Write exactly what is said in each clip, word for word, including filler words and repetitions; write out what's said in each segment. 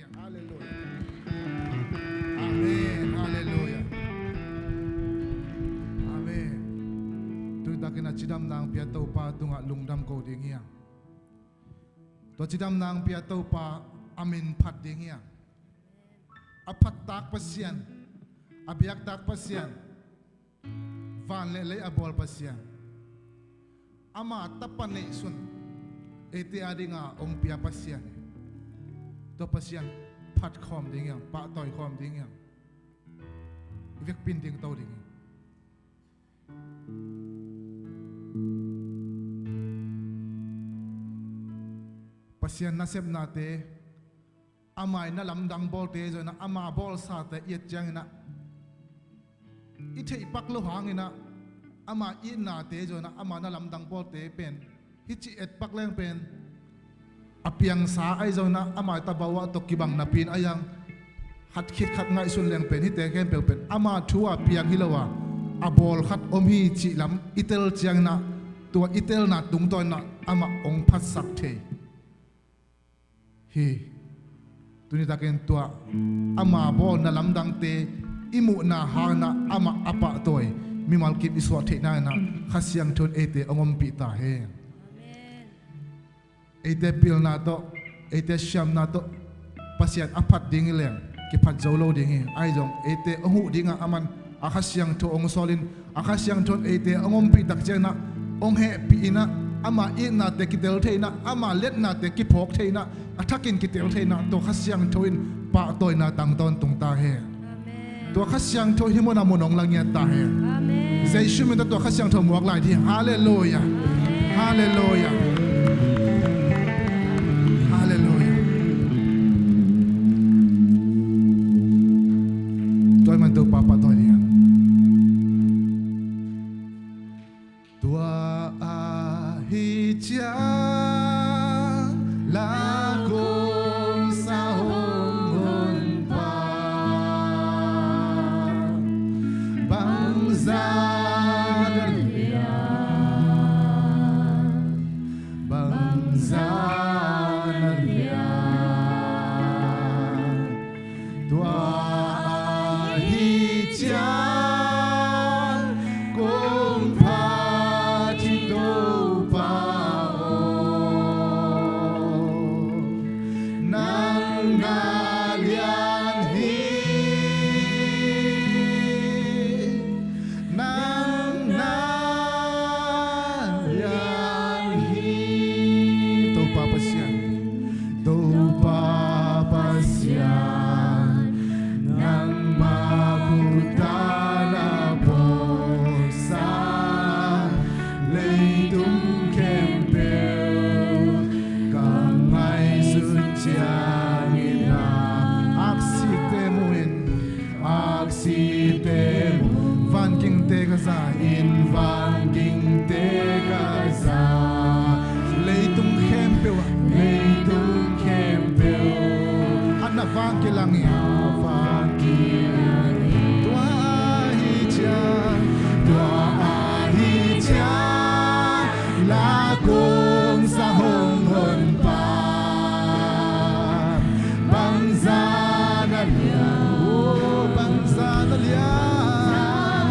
Halleluia. Amen. Halleluia. Amen. Tuni takin a cidamna hong pia Topa tungah lungdam ko ding hi hang. Tua cidamna hong pia Topa a min phat ding hi hang. A phattak Pasian, a biaktak Pasian, van le lei a bawl Pasian, ama tapa neihsun eite a dinga hong pia Pasian hi. Tua Pasian phat khawm ding hi hang, pahtawi khawm ding hi hang. I vekpi in dingto ding hi. Pasian nasepnate, ama i na lamdang bawlte zong inah, ama bawlsate i et ciang inah, i theih pak lo hang inah, ama itnate zong inah, ama na lamdang bawlte pen hih ci et pak leng pen a piangsa ahi zong inah, ama i tabau ah tawh kibang napi in a yang khat khit khat ngaihsun leng pen, hihte khempeuh pen ama thu a piang hi lo a, a bawl khat om hi cih lam i tel ciang inah, tua i telna tungtawn inah amah hong phatsak thei hi. Tuni takin tua ama bawl na lamdangte i muhna hang inah amah a pahtawi mimal kim i suah theihna inah Kha Siangtho in eite hong ompih ta hen. Amen. Eite pilna tawh, eite siamna tawh Pasian a phat ding hi leng kiphat zo lo ding hi. Ahi zong eite hong huh dingah aman a Kha Siangtho hong sawlin, a Kha Siangtho in eite hong ompih tak ciang inah, hong hehpih inah, ama itnate kitel thei inah, ama letnate kiphawk thei inah, a thakin kitel thei inah, tua Kha Siangtho in pahtawina tangtawn tung ta hen. Amen. Tua Kha Siangtho hih munah mun hong la ngiat ta hen. Amen. Jesu min tawh tua Kha Siangtho muak lai ding. Halleluia. Amen. Halleluia. Halleluia. Tua ahih man Topa pahtawi ding. Tua ahih ciang la kong sa hong honpa, bangzah na lian, bangzah na lian. Tua ahih ciang kong phat hi Topa aw, nang na lian hi, nang na lian hi. Topa Pasian, Topa Pasian, nangmah khut tawh na pawlsa, leitung khempeuh ka ngaihsut ciangin ah, aksite mu in, aksite mu, vangingte ka za in, vangingte ka za, leitung khempeuh ah, leitung khempeuh ah na vang kilang in, vang kilang in. Tua ahih ciang, tua ahih ciang la kong sa hong honpa, bangzah na lian, oh, bangzah na lian.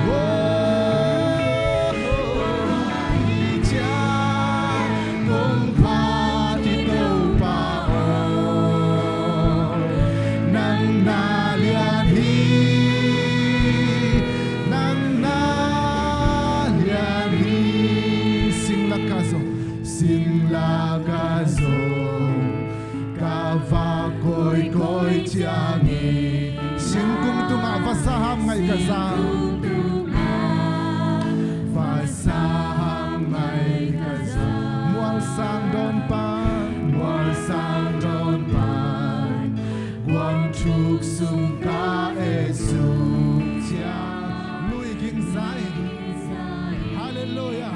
Oh, tua ahih ciang kong phat hi Topa aw, nang na lian hi, nang na lian hi. Sing lakah zong, sing lakah zong ka va kawikawi ciangin, singkung tungah vasaham ngaih ka za, vasaham ngaih ka za, mualsang dawn pan, mualsang dawn pan, guam thuk sung ka et suk ciang, lui ging za in. Halleluia.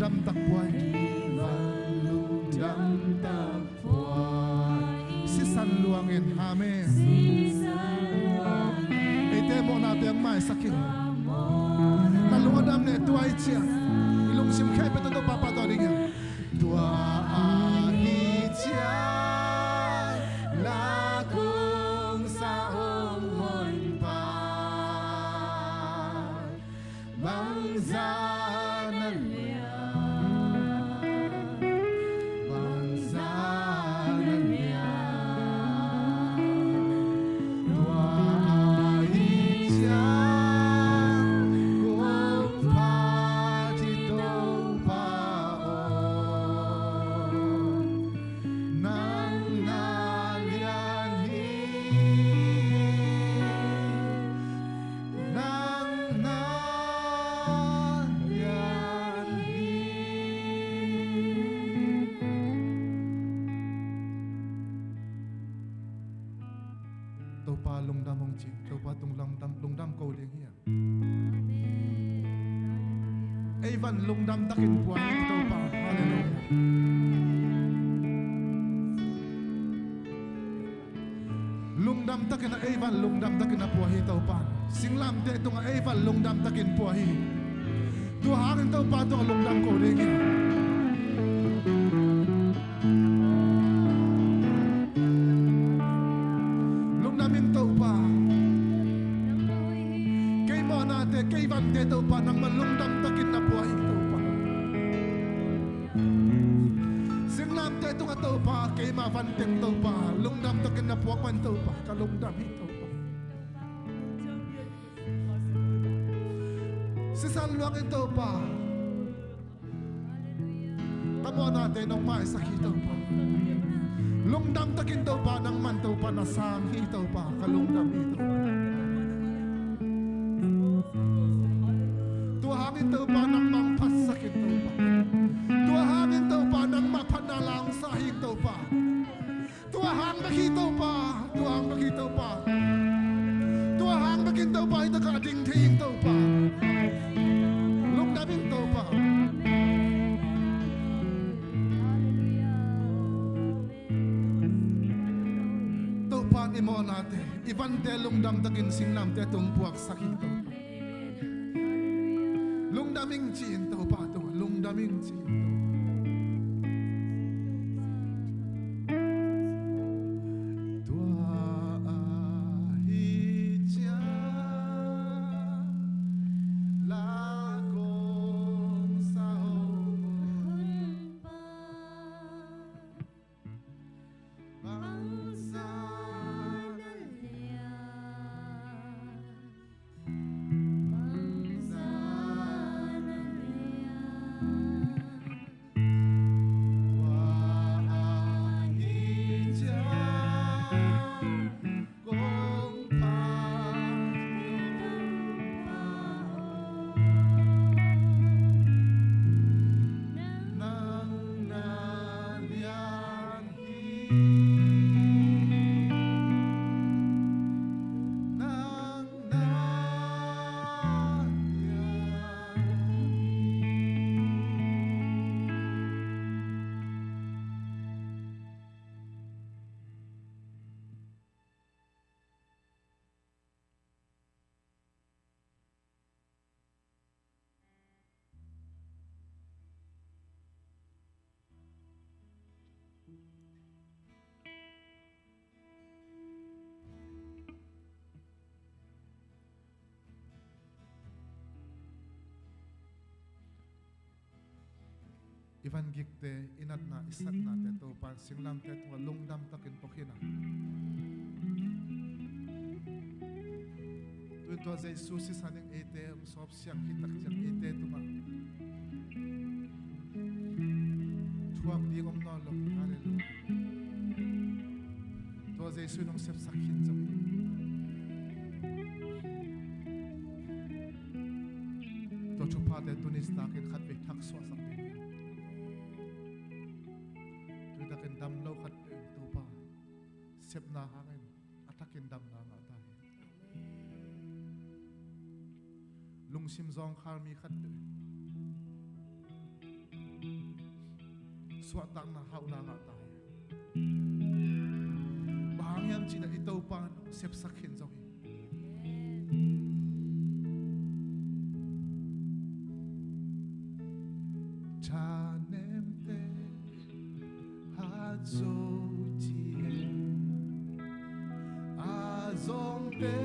Damtak pua hi. Sisan luangin. Amen. Eite mawhnate hong maisak hi. Na lung a dam leh tua ahih ciang i lungsim khempeuh tawh Topa pahtawi ding hi. Tua ahih ciang la kong sa hong honpa, bangzah na liang, bangzah na liang. Tua ahih ciang kong phat hi Topa aw, nang na lian hi. Nang na lian hi. Topa lungdam hong ci, Topa tung lungdam, lungdam ko ding hi a. Ei van lungdam takin pua hi Topa. Halleluiah. Lungdam takin a ei van lungdam takin a pua hi Topa. Singlamteh tungah ei van lungdam takin pua hi. Tua hangin Topa tungah lungdam ko ding hi. Lungdam ing Topa. Kei mawhnate, kei vante Topa, nangmah lungdam takin na pua hi Topa. Singlamteh tungah Topa, keima van teng Topa, lungdam takin na puak man Topa, ka lungdam hi Topa. Sisan luangin Topa, ka mawhnate nong maisak hi Topa. Lungdam takin Topa, nangman Topa na sang hi Topa, ka lungdam hi Topa. Tua hangin Topa nangmah phatsak in Topa. Tua hangin Topa nangmah phatna la hong sa hi Topa. Tua hang bek hi Topa. Tua hang bek hi Topa. Tua hang bek in Topa hi takah ding thei in Topa. Lungdam in Topa. Topa in i mawhnate, i vante lungdam takin singlamteh tung puaksak hi Topa. Lungdam ing ci-in Topa tungah, lungdam ing ci-in Topa. Tua ahih ciang la kong sa hong honpa, bangzah na liang. I van gikte, i natna, i satnate Topa in singlamteh tungah lungdam takin pua hi na. Tu-in tua Jesu sisan in eite hong sawp siang hi tak ciang eite tungah thuak ding om nawn lo. Halleluiah. Tua Jesu in hong sepsak khin zo hi. Tua thuphate tuni takin khatvei thak suahsak ding hi. Tuni takin dam lo khat peuh in Topa sepna hangin a thakin damna ngah ta hi. Lungsim zawngkhal mi khat peuh in suahtakna hauhna ngah ta hi. Bang hang hiam cih leh i Topa in sepsak khin zo hi. Thanemte hat zo ci hi. A zongte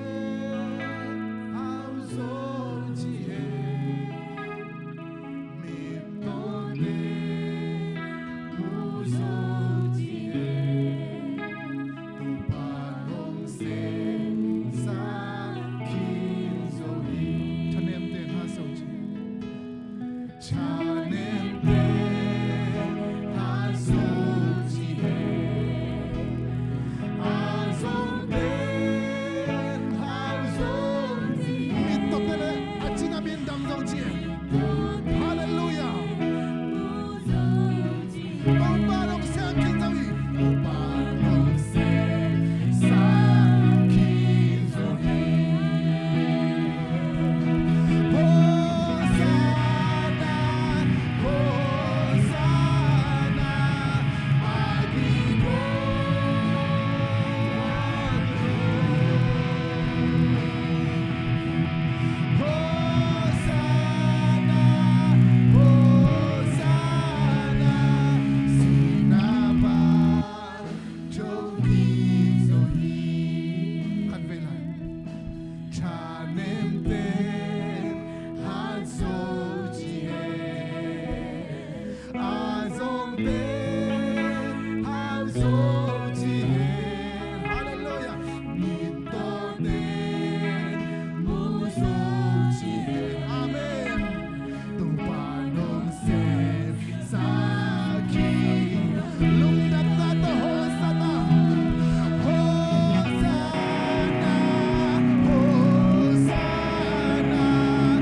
hau zo ci hi. Mittawte mu zo ci hi. Topa hong sepsak khin zo hi. Thanemte hat zo ci hi. Thanemte hat zo ci hi. A zongte hau zo ci hi. Mittawte le a cina min dam zo ci hi. Halleluiah. Topa hong sepsak khin zo hi. Topa hong sepsak khin zo hi. Hosanna, Hosanna, a ki ko. Hosanna, Hosanna, sihna pan thokik zo hi. Khatvei lai. Thanemte hat zo ci hi. A zongte hau zo ci hi. Halleluiah. Mittawte mu zo ci hi. Amen. Topa hong sepsak khin. Lungdamna tawh Hosanna. Hosanna, Hosanna,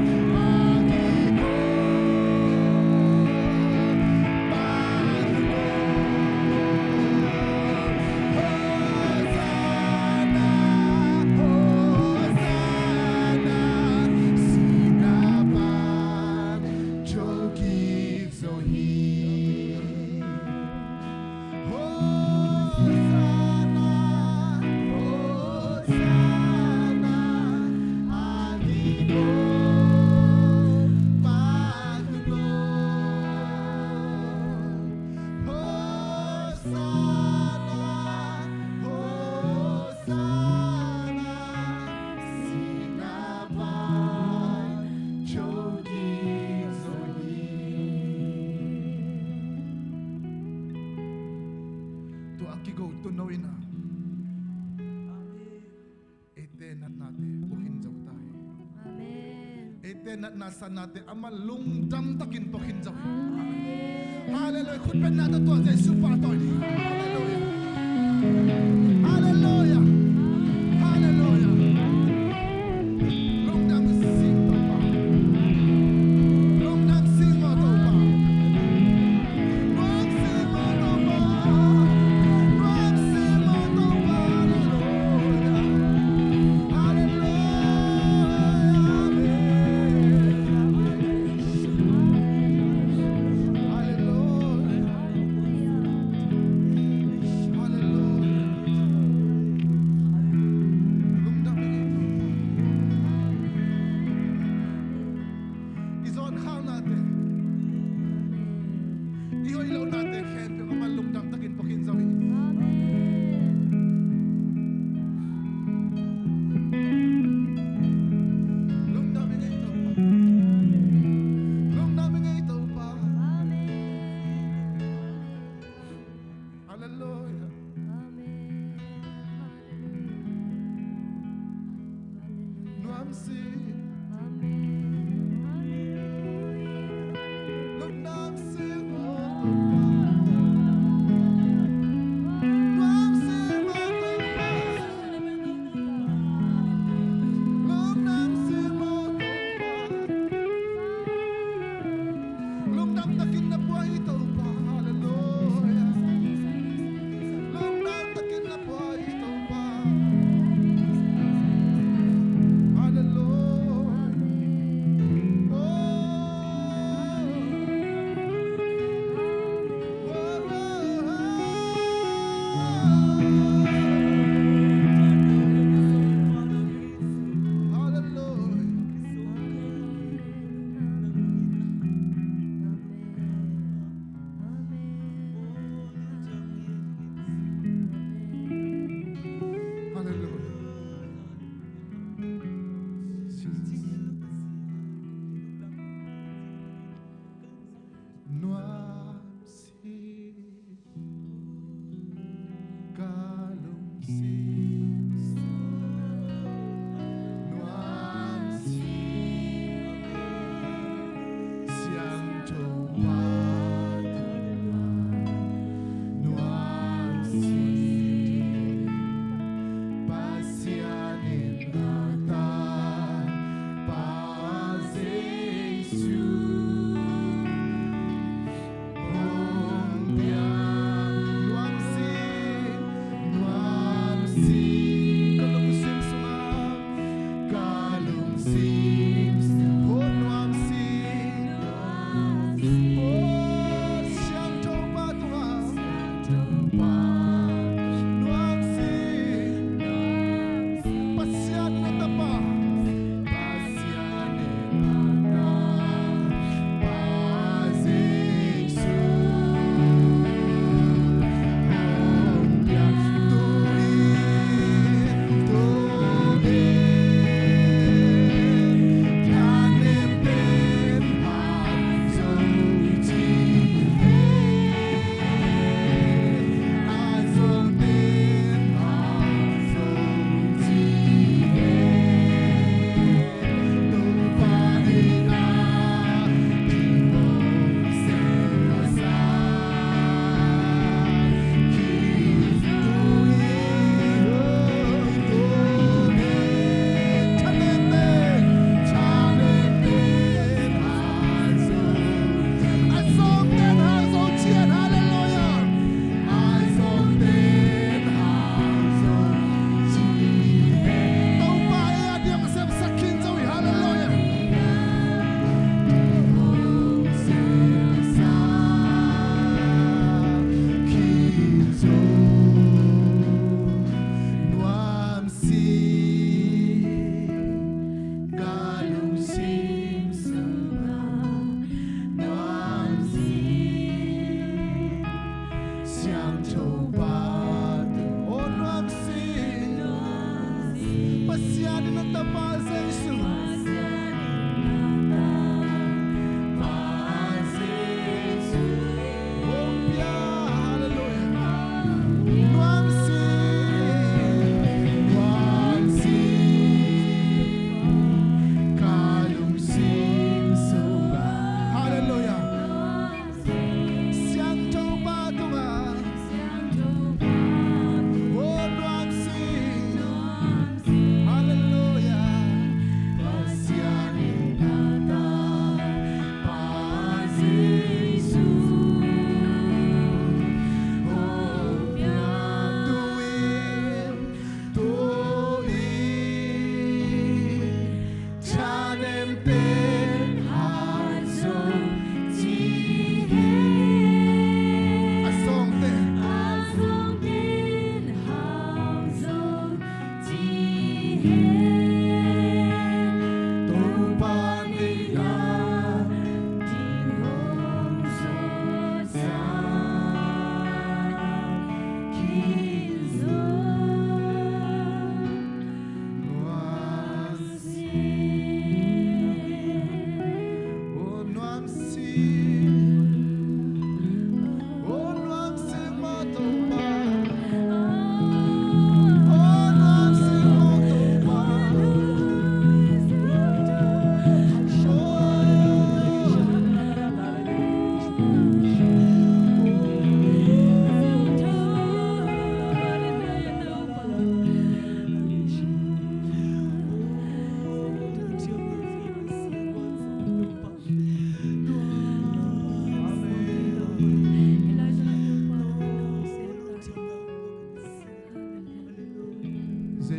a ki ko. Hosanna, Hosanna, sihna pan thokik zo hi. Hosanna, Hosanna, a ki ko pan thokik. Hosanna, Hosanna, sihna pan thokik zo hi. Tua a kigo tuuno in ah eite natnate pua khin zo ta hi. Amen. Eite natna satnate amah lungdam takin pua khin zo hi. Amen. Halleluiah. Khut beng na tawh, tua Jesu pahtawi ni. Halleluiah. Halleluiah. Halleluiah. Lungdam sing Topa. Lungdam sing Topa. Lungdam sing Topa. Lungdam sing Topa. Halleluiah. Halleluiah. Amen. Halleluiah. Halleluiah.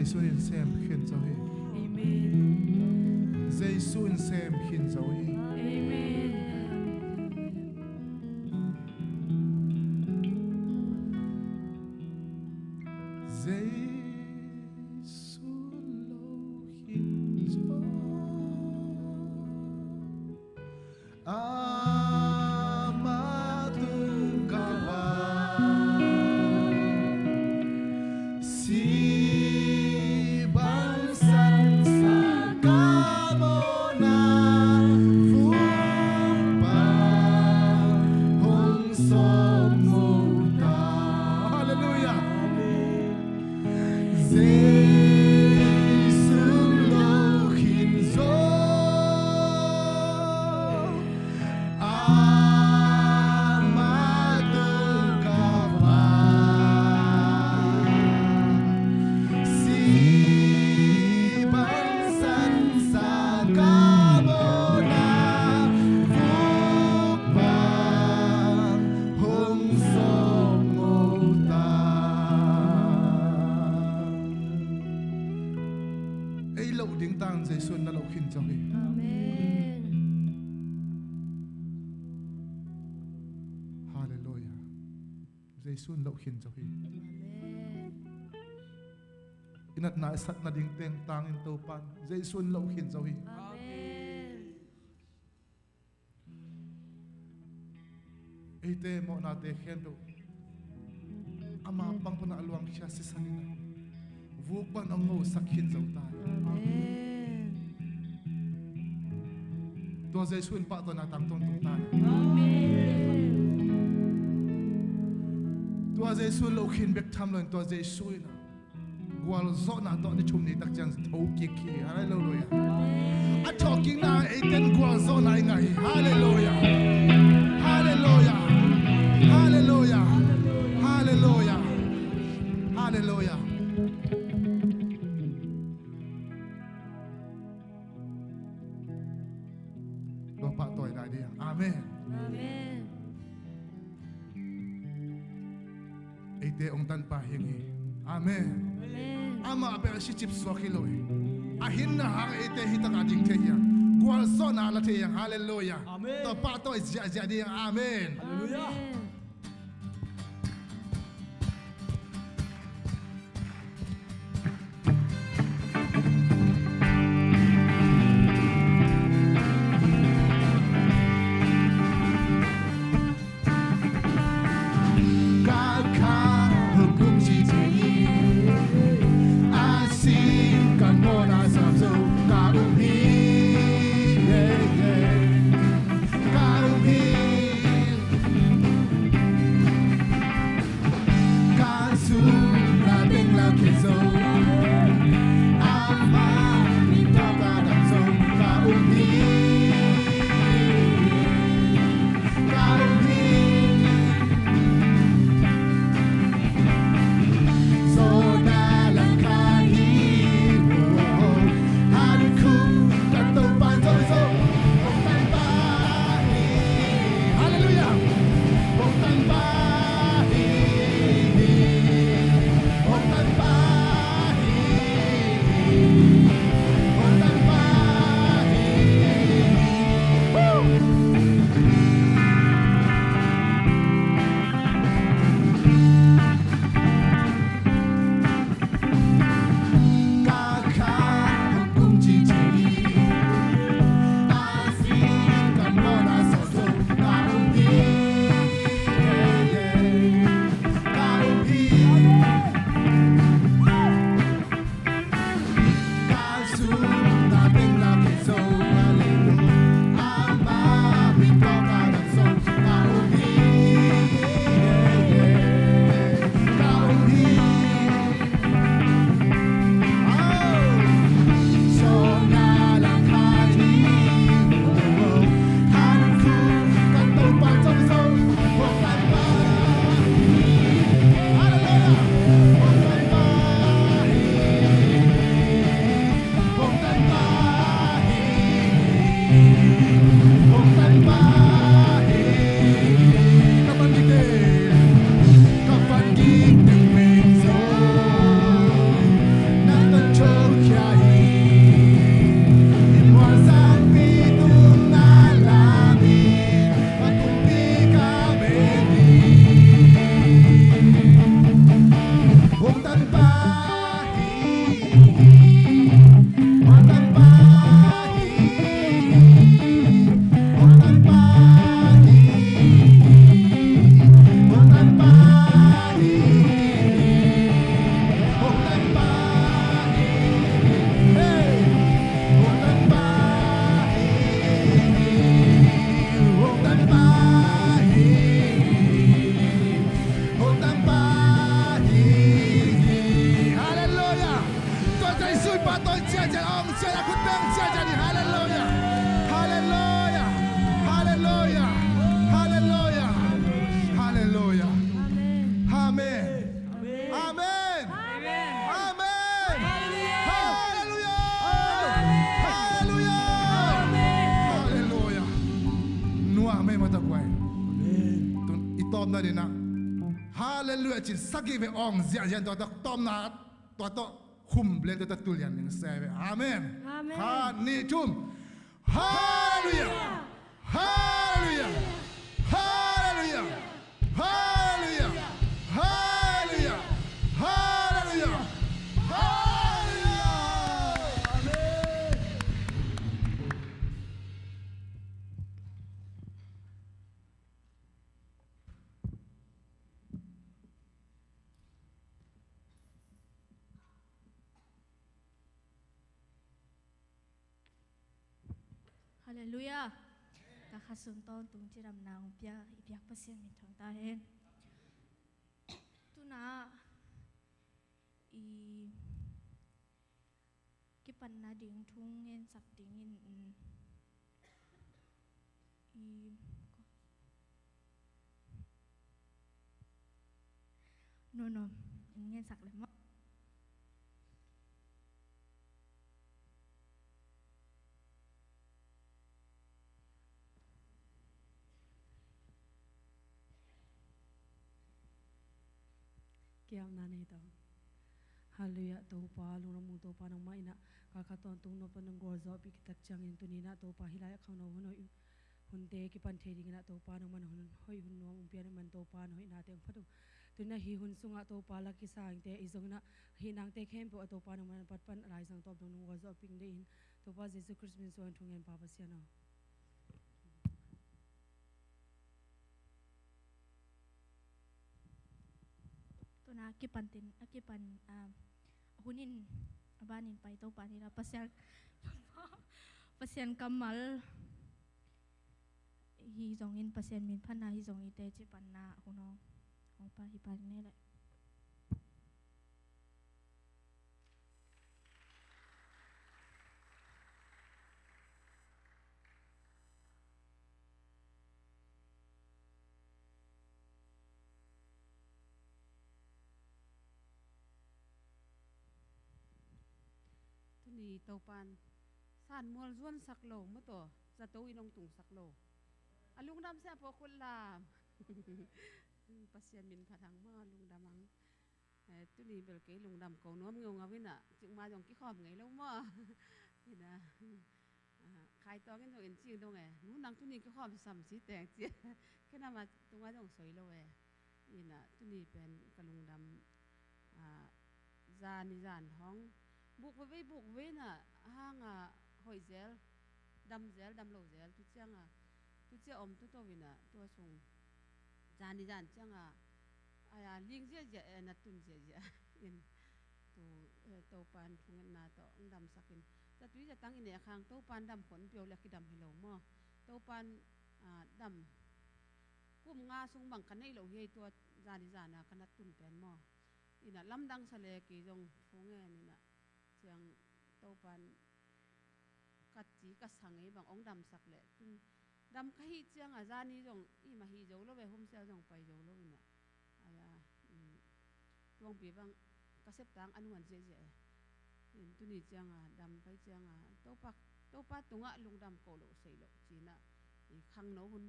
Jesu in sem khin zo hi. Amen. Jesu in sem khin zo hi. Amen. Jesu lo khin zo. Ama tung ka va, si bang sansa ka mawhna, vuk bang hong sawm ngol ta. Halleluiah. Jesu lo khin zo. Ama tung ka va, si bang sansa ka mawhna, vuk bang hong sawm ngol ta. Ei loh ding tang Jesu in na loh khin zo hi. Amen. Halleluiah. Jesu in loh khin zo hi. Amen. I natna i satna ding teng tangin Topan Jesu in loh khin zo hi. Amen. Eite mawhnate khempeuh ama pang pana a luangkhia sisan in a, vuk bang hong ngosak khin zo ta. Amen. Tua Jesu in pahtawina tang tawntung ta. Amen. Tua Jesu in loh khin bek tham loin tua Jesu in a gualzawhna tawh ni thum ni tak ciang tho kik hi. Halleluiah. A thawhkikna eiten gualzawhna i ngah hi. Halleluiah. Halleluiah. Halleluiah. Halleluiah. Halleluiah. Tua pahtawi lai ding. Amen. Amen. Eite ong tanpa hi ing hi. Amen. Amen. Amah bel a si cip suak hi lo hi. A hinna hang eite hi takah ding thei hi hang. Gualzawhna la thei hi hang. Halleluiah. Amen. Tua pahtawi ziahziah ding. Amen. Halleluiah. Amen. Ka kha hukum ci thei, a si ka mawhna sam zo ka um hi, yeah, yeah. Ka um hi. Tawpna ding ah, Halleluiah ci-in sagih vei awng ziahziah in tua tawh tawpna, tua tawh khum lian, tua tawh tu lian ding se ve. Amen. Amen. Khat, nih, thum. Halleluiah. Halleluiah. Halleluiah. Halleluiah. Halleluiah. Halleluiah. Halleluiah. Amen. Halleluiah. Ka kha sun tawntung cidamna hong pia i biak Pasian min thang ta hen. Tuna i kipanna ding thu ngensak dingin, mm, i, no, no, ngensak le maw. Kiamna nei tawh. Halleluiah. Topa, lungdam ung Topa, nangmah in ah kalkhat tawntung nop tawh nong gualzawhpih khit tak ciangin tuni in ah Topa, hih lai-ah khangno hun hoih hunte kipan thei dingin ah Topa, nangmah in hun hoih hun nuam hong pia in ah, man Topa, na hoihnate hong phat ung. Tuni in ah hih hun sungah Topa, la kisangte, i zong in ah hih nangte khempeuh ah Topa, nangmah in a patpan a laizang tawh dong nong gualzawhpih dingin Topa Jesu Khrist min suangin thungen Pa Pasian aw. Tuna a kipan tin, a kipan, ah, a hun in a banin pai Topa ni la Pasian, Pasian kammal hi zongin, Pasian min phatna hi zongin, i teci panna a hun aw. Hong pa hi pa ni le. Tuni Topan san mual zuansak lo, mawtaw zato in hong tungsak lo. A lungdam sia pawh khut lam. Pasian min phat hang maw, lungdam hang. Eh, tuni bel kei lungdam ko nuam ngeungau in ah, cikmah zong kikhawm ngei lo maw. Hi na. Ah, Khai Tuang in zong in cing dong e, nu nang tuni kikhawm sam ci teng ci. Kei na ma tungah zong soi lo e. Hi na, tuni pen ka lungdam, ah, zan i zan hong buk veve, buk veve in ah, hang a hoih zel, dam zel, dam lo zel, tu ciang a, tu ciang om tu to in ah, tua sung zan i zan ciang a, ai a ling ziahziah, eh, na tun ziahziah in, tu, eh, Topan thungetna tawh hong damsak in, zatui zatang i neh khang Topan dam khon pio le a kidam hi lo maw. Topan, ah, dam kum nga sung bang ka neih loh hi ei, tua zan i zan a ka na tun pen maw. Hi na, lamdang sa le kei zong thungen in ah, ciang Topan ka ci ka sa ngei bang hong damsak leh tun dam ka hih ciang a, zani zong i mah hi zo lo ve, Humsial zong pai zo lo in ah. Ai a, um, Tuangpi bang ka septang a nuan ziahziah e. In tuni ciang a dam ka hih ciang a, Topa, Topa tungah lungdam ko loh sei loh ci in ah, i khangno hun,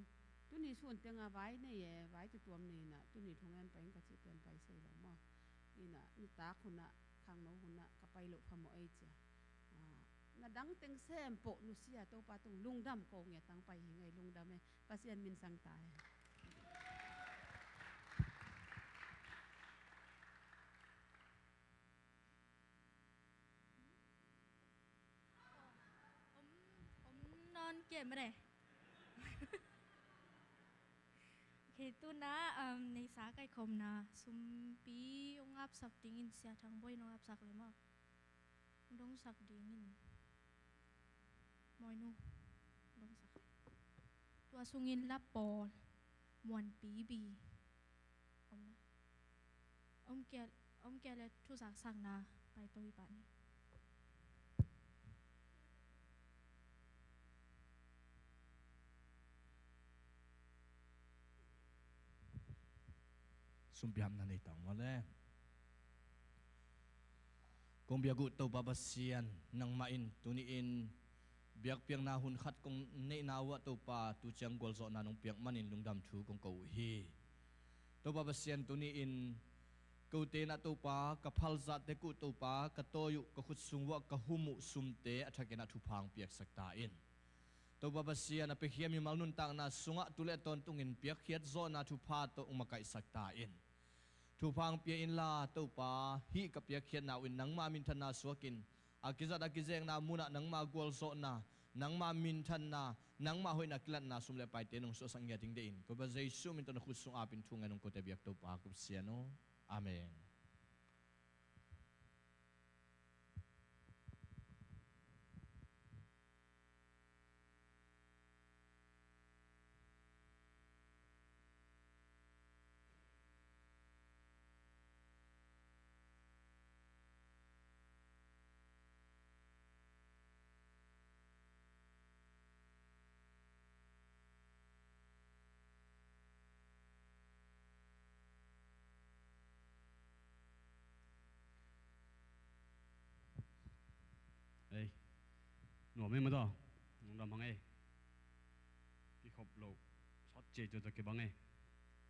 tuni sun teng a vai nei e, vai tutuam nei in ah, tuni thungen pai in ka cih pen pai sei lo maw. In ah nitak hun ah, khangno hun ah ka pai loh phamawh ei cia. Ah, na dang teng sem pawh nusia, Topa tung lungdam ko ngiat tang pai hi ngei, lungdam e, Pasian min sang ta e. Om, om nawn kei mah e. Ok, tu in ah, um, neihsa kaikhawmna sumpi hong apsak dingin Sia Thang Bawi in hong apsak le maw. Dongsak dingin Mawinu dongsak le. Tua sungin la pawl, muanpi bi. Om na. Om kei, om kei le thu zaksakna pai to i pah ni. Sumpi hapna nei tang maw le. Kong biak uh Topa Pasian, nangmah in tuni-in biakpiakna hun khat kong neihna uh ah Topa, tu ciang gualzawhna nong piak manin lungdam thu kong ko uh hi. Topa Pasian, tuni-in kote in ah Topa, ka phalzahte kuh Topa, ka tawi uh, ka khut sung uah ka hum uh sumte a thakin ah thupha hong piaksak ta in. Topa Pasian, a piakhia mimal nuntakna sungah tu le tawntungin piakkhiat zawhna thupha tawh hong makaihsak ta in. Thupha hong pia inla Topa, hih ka piakkhiatna uh in nangma minthanna suakin, a kizat a kizekna munah nangma gualzawhna, nangma minthanna, nangma hoihna kilatna sum le paite nong suahsak ngiat ding deih in, Topa Jesu min tawh na khut sung apin thu ngen hong kote biak Topa, Topa Pasian aw. Amen. Ei, nuam ei maw taw, lungdam hang ei. Kikhop lo sawt ciai tua tawh kibang ei.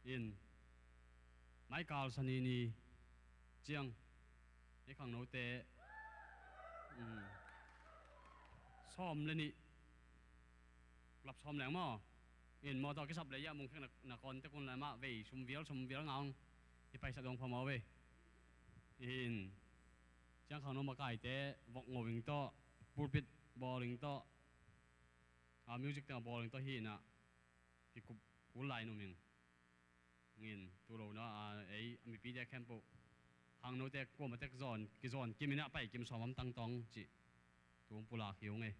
In, maikal Sani ni ciang ei khangnote, um, sawm le nih, lap sawm leng maw. In, mawtaw kisap leh ia mungkhek na, na kawn tek un leh mah vei sum vial, sum vial ngah ung. I paisak dong phamawh vei. In, ciang khangno makaite vok ngo ing tawh, pulpit bawl ing tawh, a music teng a bawl ing tawh hi inah, kikup kul lai in um ing. In, tu lo na, a, ei a mipite khempeuh, khangnote kuamah tek zawn, kizawn kim inah pai kim sawm om tangtawng cih tu hong pulak hi ung ei.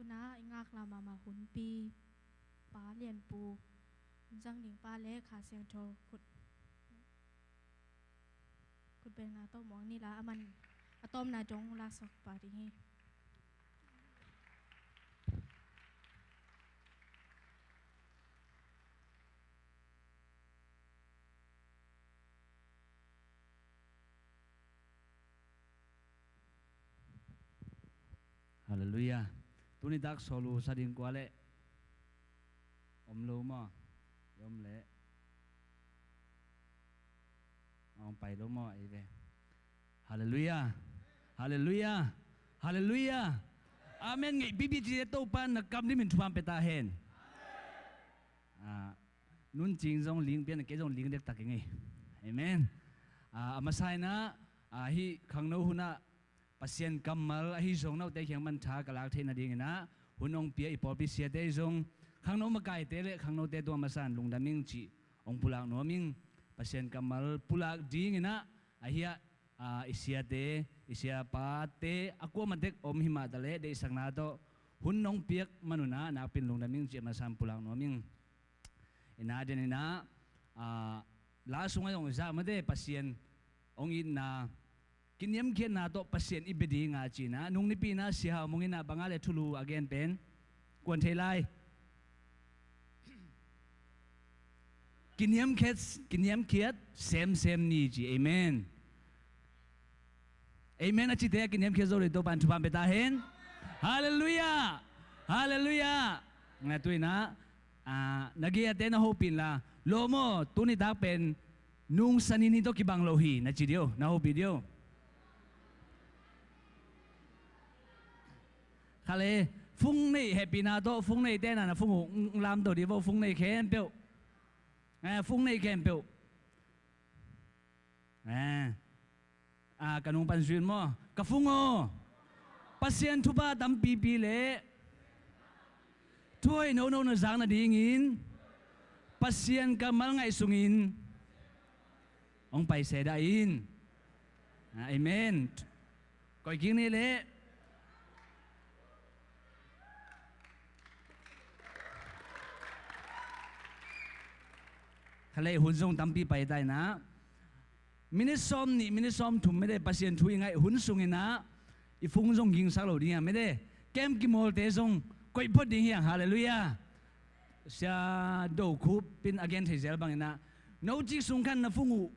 Tuna i ngaklah mahmah hunpi Pa Lianpu, zang ding pa le Kha Siangtho khut, khut bengna tawh muang ni la, aman a tawpna dong laksawk pah ding hi. Halleluiah. Tuni tak sawl uh sa ding kua leh om lo maw? I om leh hong pai lo maw? Ei ve. Halleluiah. Halleluiah. Halleluiah. Amen. Ngeih pipi cite Topa in na kam dimin thupha pia ta hen. Ah, nuncing zong ling pian, kei zong ling dektak ing ei. Amen. Ah, a masa inah, ah, hih khangno hunah Pasian kammal ahi zong note kiang pan tha ka lak theih nadinginah hun hong pia i pawlpi siate zong khangno makaite le khangnote tung a masa in lungdam ing cih hong pulak nuam ing. Pasian kammal pulak dinginah ahiah, a, i siate, i siapate a kuamah tek om himah taleh deihsakna tawh hun nong piak manunah nakpin lungdam ing cih a masa in pulak nuam ing. Inah deninah, a, la sungah zong i zah mate Pasian hong itna, kiniamkhiatna tawh Pasian i bia dinga cinah nung nipi inah Sia Hau Mung inah banga le thulu a gen pen kuan thei lai. Kiniamkhiat, kiniamkhiat semsem ni ci. Amen. Amen a cite a kiniamkhiat zo le Topa in thupha pia ta hen. Halleluiah. Halleluiah. Nga tu inah, ah, na gei-ate na hopih inla, lawm aw, tuni tak pen nung Sani ni tawh kibang lo hi na ci dih o, na hopih dih o. Kha le, fung neih hehpihna tawh fung neih tena na fung uh lamto dih vo, fung neih khempeuh. Eh, fung neih khempeuh. Eh. Ah, ka nung pan zui un maw? Ka fung aw. Pasian thupha tampipi le thuhoih nono na zak nadingin Pasian kammal ngaih sungin hong pai se dah in. Ah, amen. Koih kik ni leh. Kha le, hun zong tampi pai ta inah, minit sawm nih, minit sawm thum mede Pasian thu i ngaih hun sunginah i fung zong gingsak lo ding a mede. Kem kimawlte zong koih phot ding hi hang. Halleluiah. Sia Do Khup in a gen thei zel bangin ah, no cik sung khan na phung uh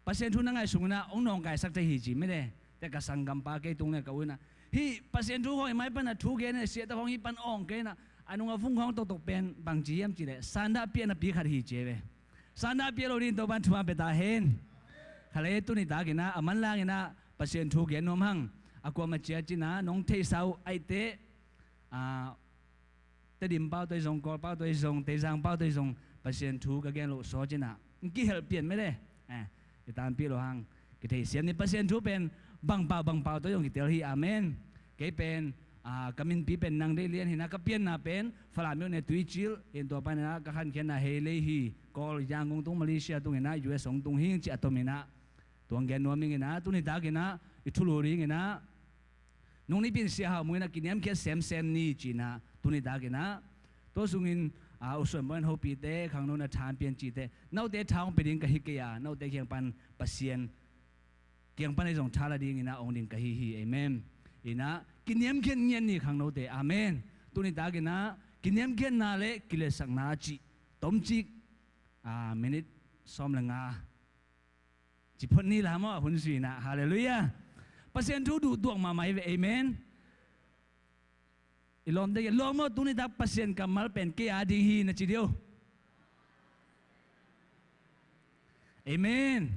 Pasian thu na ngaih sungin ah hong nawngkaisak thei hi ci mede. Te ka sanggampa kei tung le ka u in ah, hih Pasian thu khawng i mai pan a thu gen in ah, siate khawng hih pan awng kei in ah, a nung a phung khawng toktok pen bangci hiam cih leh sandahpi a napi khat hi ci ve. Sandahpi a lo ding Topa'n thupha pia ta hen. Kha le tuni takin ah a manlang in ah Pasian thu gen nuam hang. A kuamah ciat cin ah nong theihsa uh aih teh, ah, Tedim pau tawh i zong, Kawl pau tawh i zong, Teizang pau tawh i zong, Pasian thu ka gen loh sawt cin ah, ng kihelh pian mede. Eh, i tanpih lo hang, kitheisiam ni. Pasian thu pen bang pau bang pau tawh i zong kitel hi. Amen. Kei pen, ah, ka minpi pen Nang Deih Lian hi in ah, ka pianna pen Falam myo ne Tuicil in, tua pan in ah ka khankhiatna Heilei hi. Kawl Yangon tung, Malaysia tung in ah, U S hong tung hing ci a tom in ah, tua hong gen nuam ing in ah, tuni takin ah i thulu ding in ah, nung nipi in Sia Hau Mung in ah kiniamkhiat semsem ni ci in ah, tuni takin ah tua sungin, ah, U Suan Bawi in hopite khangno na tha hong pia in cite, note tha hong pia ding ka hi kei a, note kiang pan Pasian kiang pan ei zong tha la ding in ah ong ding ka hi hi. Amen. In ah kiniamkhiat ngiat ni khangnote. Amen. Tuni takin ah kiniamkhiatna le kiletsakna cih tomcik, ah, minute sawm le nga ci phot ni la maw, a hun zui in ah. Halleluiah. Pasian thu duhduak mahmah hi ve. Amen. I lawmte kiang, lawm aw, tuni tak Pasian kammal pen kei a ding hi na ci dih o. Amen.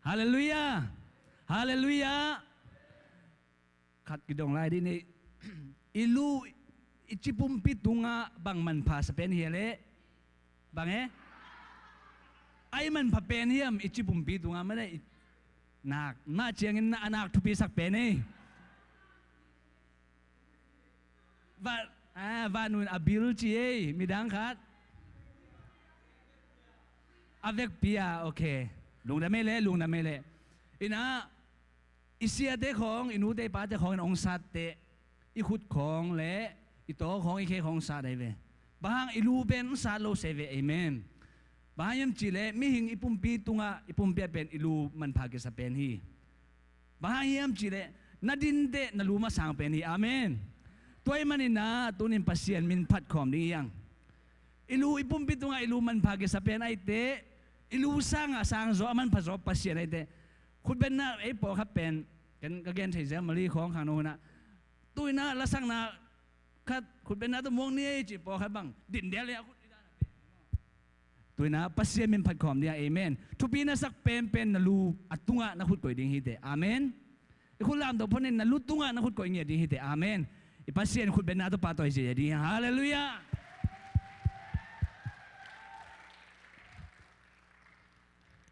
Halleluiah. Halleluiah. Khat kidong lai dih ni. I lu, i ci pumpi tungah bang manpha sa pen hi a leh? Bang e? Ai manpha pen hiam i ci pumpi tungah? Mah leh i nak, mah ciangin na a nak thupisak pen ei. Van, ah, van un a bil ci ei, midang khat. A vekpi a, ok. Lungdam ei leh, lungdam ei leh. In ah, i siate khawng, i nute i pate khawng in hong sat teh, i khut khawng le i taw khawng, i khe khawng sat ahi ve. Bang hang? I lu pen hong sat lo se ve. Amen. Bang hang hiam cih leh mihing i pumpi tungah, i pumpi ah pen i lu manpha kisa pen hi. Bang hang hiam cih leh na din teh na lu masang pen hi. Amen. Tua ahih manin ah tunin Pasian min phat khawm ding hi hang. I lu, i pumpi tungah i lu manpha kisa pen aih teh, i lu sangah sang zaw, a manpha zaw Pasian aih teh, khutbetna ei pawlkhat pen, ken ka gen thei zel, Mali khawng khangno hun ah, tu in ah lasakna khat khutbetna tawh muak ni ei cih pawlkhat bang, dindel in a khut i dan a pen. Tu in ah Pasian min phat khawm ding a. Amen. Thupi na sak penpen na lu a tungah na khut koih ding hi teh. Amen. I khut lamto phot in, na lu tungah na khut koih ngiat ding hi teh. Amen. I Pasian khutbetna tawh pahtawi ziahziah ding hi. Halleluiah.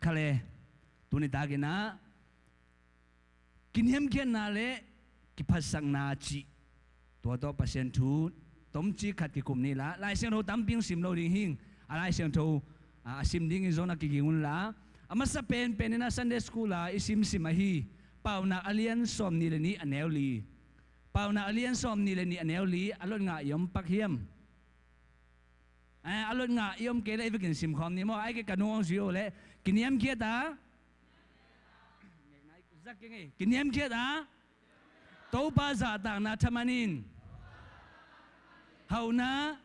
Kha le, tuni takin ah kiniamkhiatna le kiphatsakna cih, tua tawh Pasian thu tomcik khat kikum ni la. Lai Siangtho tampi hong sim lo ding hing. A Lai Siangtho, ah, a sim dingin zong na kiging un la. A masa penpen in ah Sunday school ah i simsim ahi Paunak a lian sawmnih le nih, a neu li. Paunak a lian sawmnih le nih, a neu li. A lot ngah i om pak hiam? Eh, a lot ngah i om kei leh i vekin simkhawm ni maw. Ahih kei leh ka nung hong zui o leh. Kiniamkhiat a, kiniamkhiat a, Topa zahtakna thaman in hauhna,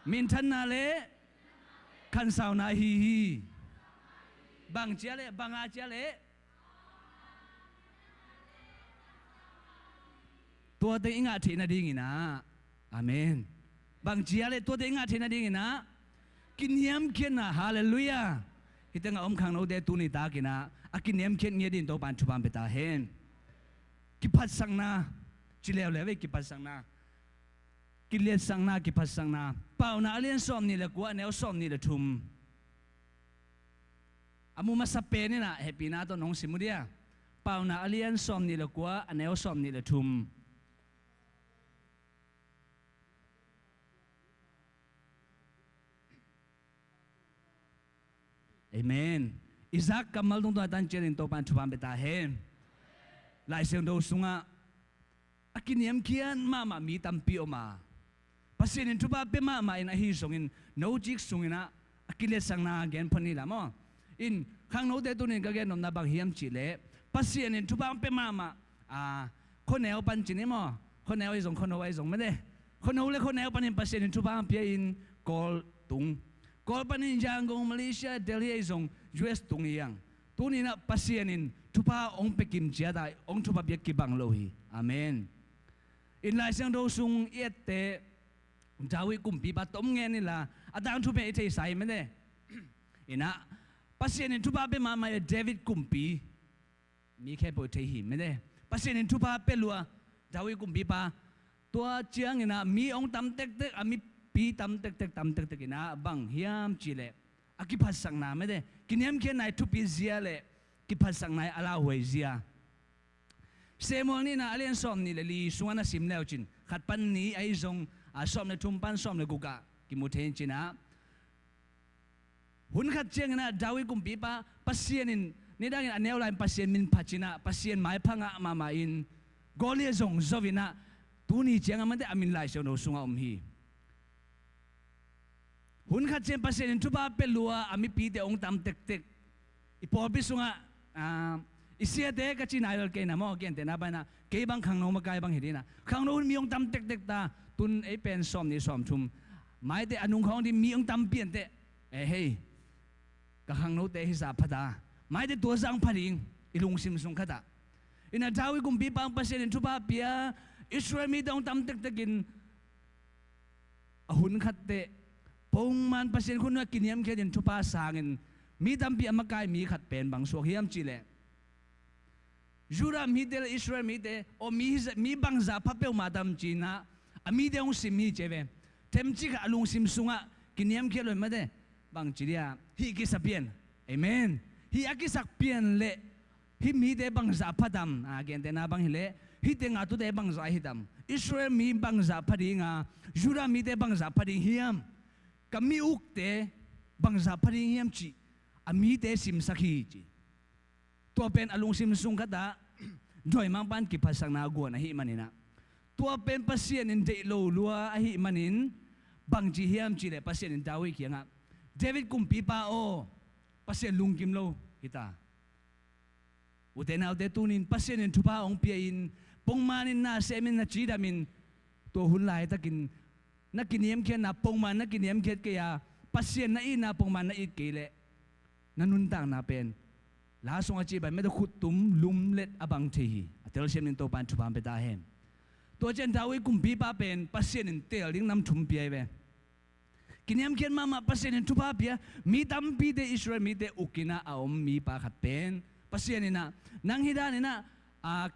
minthanna le khansauna ahi hi. Bang cia leh, bang a cia leh? Tuate i ngah theih nadingin ah. Amen. Bang cia leh tuate i ngah theih nadingin ah? Kiniamkhiatna. Halleluiah. Hih tengah om khangnote tuni takin ah a kiniamkhiat ngiat dingin Topa'n thupha pia ta hen. Kiphatsakna. Ci leuleu ei, kiphatsakna. Kiletsakna, kiphatsakna. Paunak a lian sawmnih le kua, a neu sawmnih le thum. A mu masa pen in ah hehpihna tawh nong sim uh dia. Paunak a lian sawmnih le kua, a neu sawmnih le thum. Amen. I zak kammal tungtawn a tan cianin Topa'n thupha pia ta hen. Lai Siangtho sungah a kiniamkhiat mahmah mi tampi om a, Pasian in thupha pia mahmah in, ahi zongin no cik sungin ah a kiletsakna gen phot ni la maw. In khangnote tunin ka gen nopna bang hiam cih leh, Pasian in thupha pia mahmah, a, khuaneu pan ci ni maw, Khuaneu ahi zong, khuano ahi zong mede. Khuano le khuaneu panin Pasian in thupha hong pia in Kawl tung. Kawl panin Yangon, Malaysia, Delhi ahi zong U S tung hi hang. Tuni in ah Pasian in thupha hong pia kim ciat a, hong thupha pia kibang lo hi. Amen. In Lai Siangtho sung i ette David kumpipa tom ngen inla, a tangthu pen i theisa hi mede. In ah Pasian in thupha pia mahmah a David kumpi. Mi khempeuh thei hi mede. Pasian in thupha pia lua, David kumpipa. Tua ciangin ah mi hong tam tektek, a mipi tam tektek, tam tektek in ah bang hiam cih leh a kiphatsakna mede, kiniamkhiatna i thupi zia le kiphatsakna i a lauhuai zia. Samuel nihna a lian sawm nih le li sungah na sim leu cin, khat pan nih ahi zong, a sawm le thum pan sawm le guk ah kimu thei in cin ah. Hun khat ciangin ah David kumpipa Pasian in nidangin a neu lai-in Pasian min phat cin ah, Pasian maipha ngah mahmah in Goliath zong zo in ah, tuni ciangah mede a min Lai Siangtho sungah om hi. Hun khat ciang Pasian in thupha pia lua, a mipite hong tam tektek. I pawlpi sungah, ah, i siate ka ci nai lel kei na maw, gentehna bang in ah, kei bang khangno makai bang hi ding in ah, khangno hun mi hong tam tektek ta, tun ei pen sawm nih sawm thum. Maite a nung khawng ding mi hong tam pian teh. Eh hei, ka khangnote hi zah pha ta. Maite tua zah hong pha ding, i lungsim sung khat ah. In ah David kumpipa Pasian in thupha pia, Israel mite hong tam tektek in, a hun khat teh, pongman Pasian khut nuai kiniamkhiat in thupha sangin, mi tampi a makai mi khat pen bang suak hiam cih leh, Judah mite le Israel mite, aw mi, mi bangzah pha peuhmah tam cin ah, a mite hong sim hi ci ve. Themcik khat a lungsim sungah kiniamkhiat lo hi mede, bang ci dia, hih kisa pian. Amen. Hih a kisak pian leh, hih mite bangzah pha tam, a gentehna bang hi leh, hih teng a tute bangzah hi tam, Israel mi bangzah pha ding a, Judah mite bangzah pha ding hiam, ka mi ukte bangzah pha ding hiam cih a mite simsak hi ci. Tua pen a lungsim sung khat ah dawimangpa'n kiphatsakna guan ahih manin ah, tua pen Pasian in deih lo lua ahih manin, bang ci hiam cih leh Pasian in David kiangah, David kumpipa aw, Pasian lungkim lo hi ta. Ute naute, tuni in Pasian in thupha hong pia in, pongman in na sem in, na cidam in, tua hun laitakin na kiniamkhiatna pongman na kiniamkhiat kei a, Pasian na itna pongman na it kei leh, na nuntakna pen la sungah cih bang mete, khuttum lumlet a bang thei hi. A telsiam in Topa in thupha hong pia ta hen. Tua ciang David kumpipa pen Pasian in teel ding nam thum pia hi ve. Kiniamkhiat mahmah Pasian in thupha pia, mi tampite Israel mite uk in ah a om mipa khat pen Pasian in ah, nang hih dan in ah, a,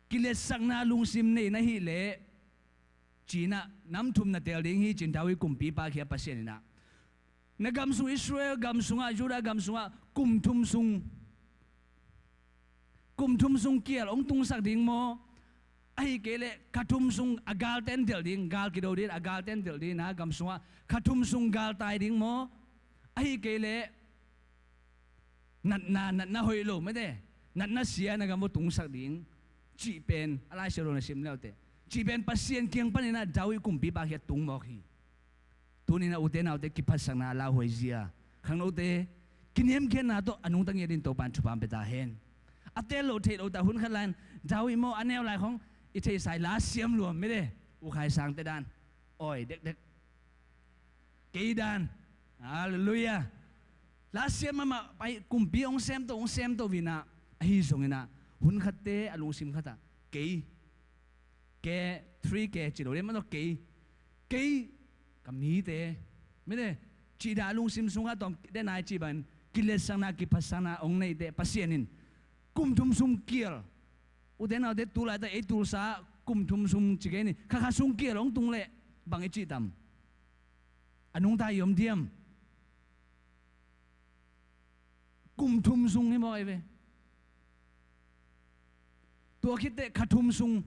kiletsakna lungsim nei na hih leh, ci-in ah nam thum na teel ding hi ci-in David kumpipa kiang Pasian in ah, na gam sung, Israel gam sungah, Judah gam sungah kum thum sung, kum thum sung kial hong tungsak ding maw? Ahih kei leh kha thum sung a galte in delh ding, gal kido ding, a galte in delh ding, na gam sungah kha thum sung galtai ding maw? Ahih kei leh natna, natna hoih lo mete, natna sia na gam uh tungsak ding, cih pen a Lai Siangtho na sim le uh teh, cih pen Pasian kiang panin ah David kumpipa kiang tung mawk hi. Tuni in ah ute naute, kiphatsakna lauhuai zia, khangnote kiniamkhiatna tawh a nungta ngiat in Topa in thupha hong pia ta hen. A teel loh theih loh ta, hun khat lai-in David maw, a neu lai khawng i theihsa hi, la siam lua mete, U Khai Sangte dan, awi dekdek. Kei dan. Halleluiah. La siam mahmah, pai kumpi hong semto, hong semto in ah, ahi zongin ah, hun khatte a lungsim khat ah, kei, ke, three ke ci lo ding mah tawh, kei, kei, ka mite mete, cih dan a lungsim sungah tawm den ai cih bangin, kiletsakna, kiphatsakna hong neih teh Pasian in kum thum sung kial, ute naute, tu laitak ei tulsa kum thum sung ci kei ni, kha khat sung kial hong tung leh bang i cih tam? A nungta i om diam? Kum thum sung hi mawk ahi ve. Tua khit teh kha thum sung,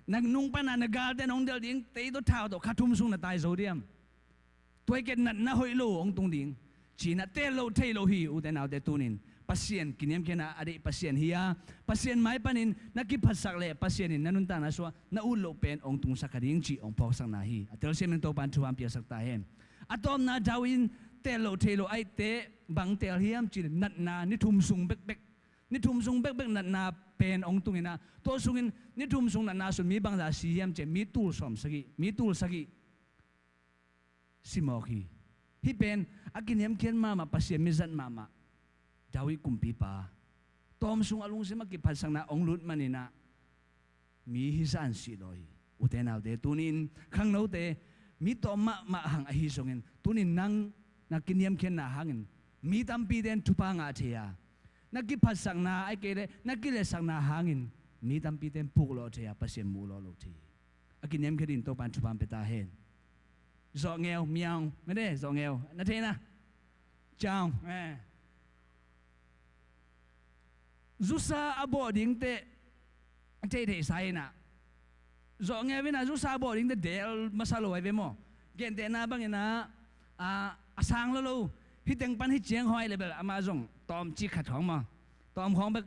na nung pan ah na galte in hong delh ding, tei tawh thau tawh, kha thum sung na tai zo diam? Tua hi kei leh natna hoih lo hong tung ding. Ci-in ah teel loh theih loh hi, ute naute, tuni in Pasian kiniamkhiatna a deih Pasian hi a, Pasian mai panin na kiphatsak leh Pasian in na nuntakna sungah na ut loh pen hong tungsak kha ding cih hong phawksakna hi. A telsiam in Topa in thupha hong piaksak ta hen. A tawpna, David in teel loh theih loh ahih teh bang teel hiam cih leh natna, ni thum sung bekbek, ni thum sung bekbek natna pen hong tung in ah, tua sungin ni thum sung natna sung mi bangzah si hiam ci-a, mi tul sawm sagih, mi tul sagih si mawk hi. Hih pen a kiniamkhiat mahmah, Pasian mizat mahmah David kumpipa, tawm sung a lungsim a kiphatsakna hong lut man in ah, mi hi zah in sih lo hi. Ute naute, tuni-in khangnote mi tawm mahmah hang ahi zongin, tuni-in nang na kiniamkhiatna hangin mi tampite in thupha ngah thei a, na kiphatsakna, ahih kei leh na kiletsakna hangin mi tampite in puklawh thei a, Pasian muhlawh lo thei hi. A kiniamkhiat dingin Topa in thupha hong pia ta hen. Zawhngeu, miang, mede, zawhngeu, na theihna. Ciang, eh. Zusa a bawh dingte, theihtheihsa in ah, zawhngeu in ah zusa a bawh dingte del masa lo ahi ve maw. Gentehna bangin ah, a, a sang lolo, hih teng pan hih ciang hawh leh bel amah zong tawmcik khat khawng maw, tawm khawng bek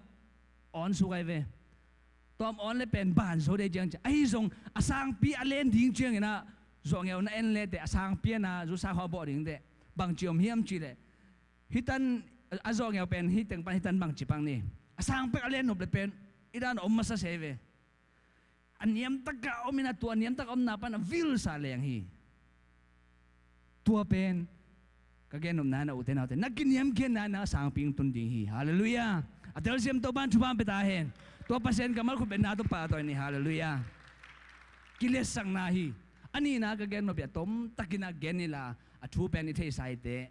awn suk ahi ve. Tawm awn leh pen ban zo dei ciang ci. Ahi zong a sangpi a len ding ciangin ah, zawhngeu na en leh teh, a sangpi a na zusa khawng a bawh dingte bangci om hiam cih leh, hih tan, a zawhngeu pen hih teng pan hih tan bangci pang ni, a sang pek a len nop leh pen hih dan om masa se ve. A niamtak a om in ah, tua a niamtak a omna pan a vilsa leng hi. Tua pen ka gen nopna in ah, ute naute, na kiniamkhiatna in ah sangpi hong tun ding hi. Halleluiah. A telsiam Topa in thupha hong pia ta hen. Tua Pasian kammal khut betna tawh pahtawi ni. Halleluiah. Kiletsakna hi. A nihna ka gen nop hi a, tomtakin ah gen ni la, a thu pen i theihsa hi teh.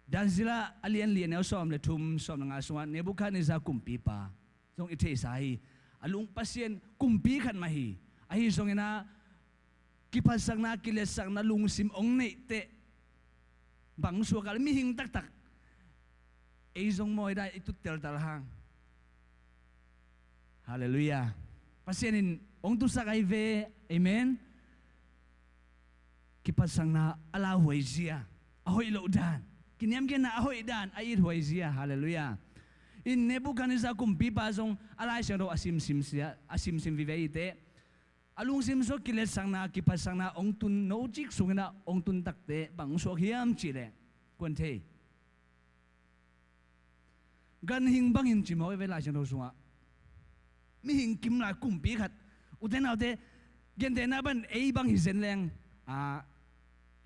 Daniel a lian li, a neu sawm leh thum, sawm leh nga sungah Nebuchadnezzar kumpipa zong i theihsa hi. A lung, Pasian kumpi khat mah hi. Ahi zongin ah kiphatsakna, kiletsakna lungsim hong neih teh bang suak a, mihing taktak, ei zong maw, i dan i tut teltal hang. Halleluiah. Pasian in hong tutsak ahi ve. Amen. Kiphatsakna a lauhuai zia, a hoih loh dan, kiniamkhiatna a hoih dan a ithuai zia. Halleluiah. In Nebuchadnezzar kumpipa zong a Lai Siangtho a simsim sia, a simsim vive hi teh, a lungsim sungah kiletsakna, kiphatsakna hong tun, nocik sungin ah hong tun tak teh bang suak hiam cih leh, kuan thei, ganhing bangin ci mawk hi ve Lai Siangtho sungah. Mihing kim lai kumpi khat. Ute naute, gentehna bangin ei bang hi zen leng, a,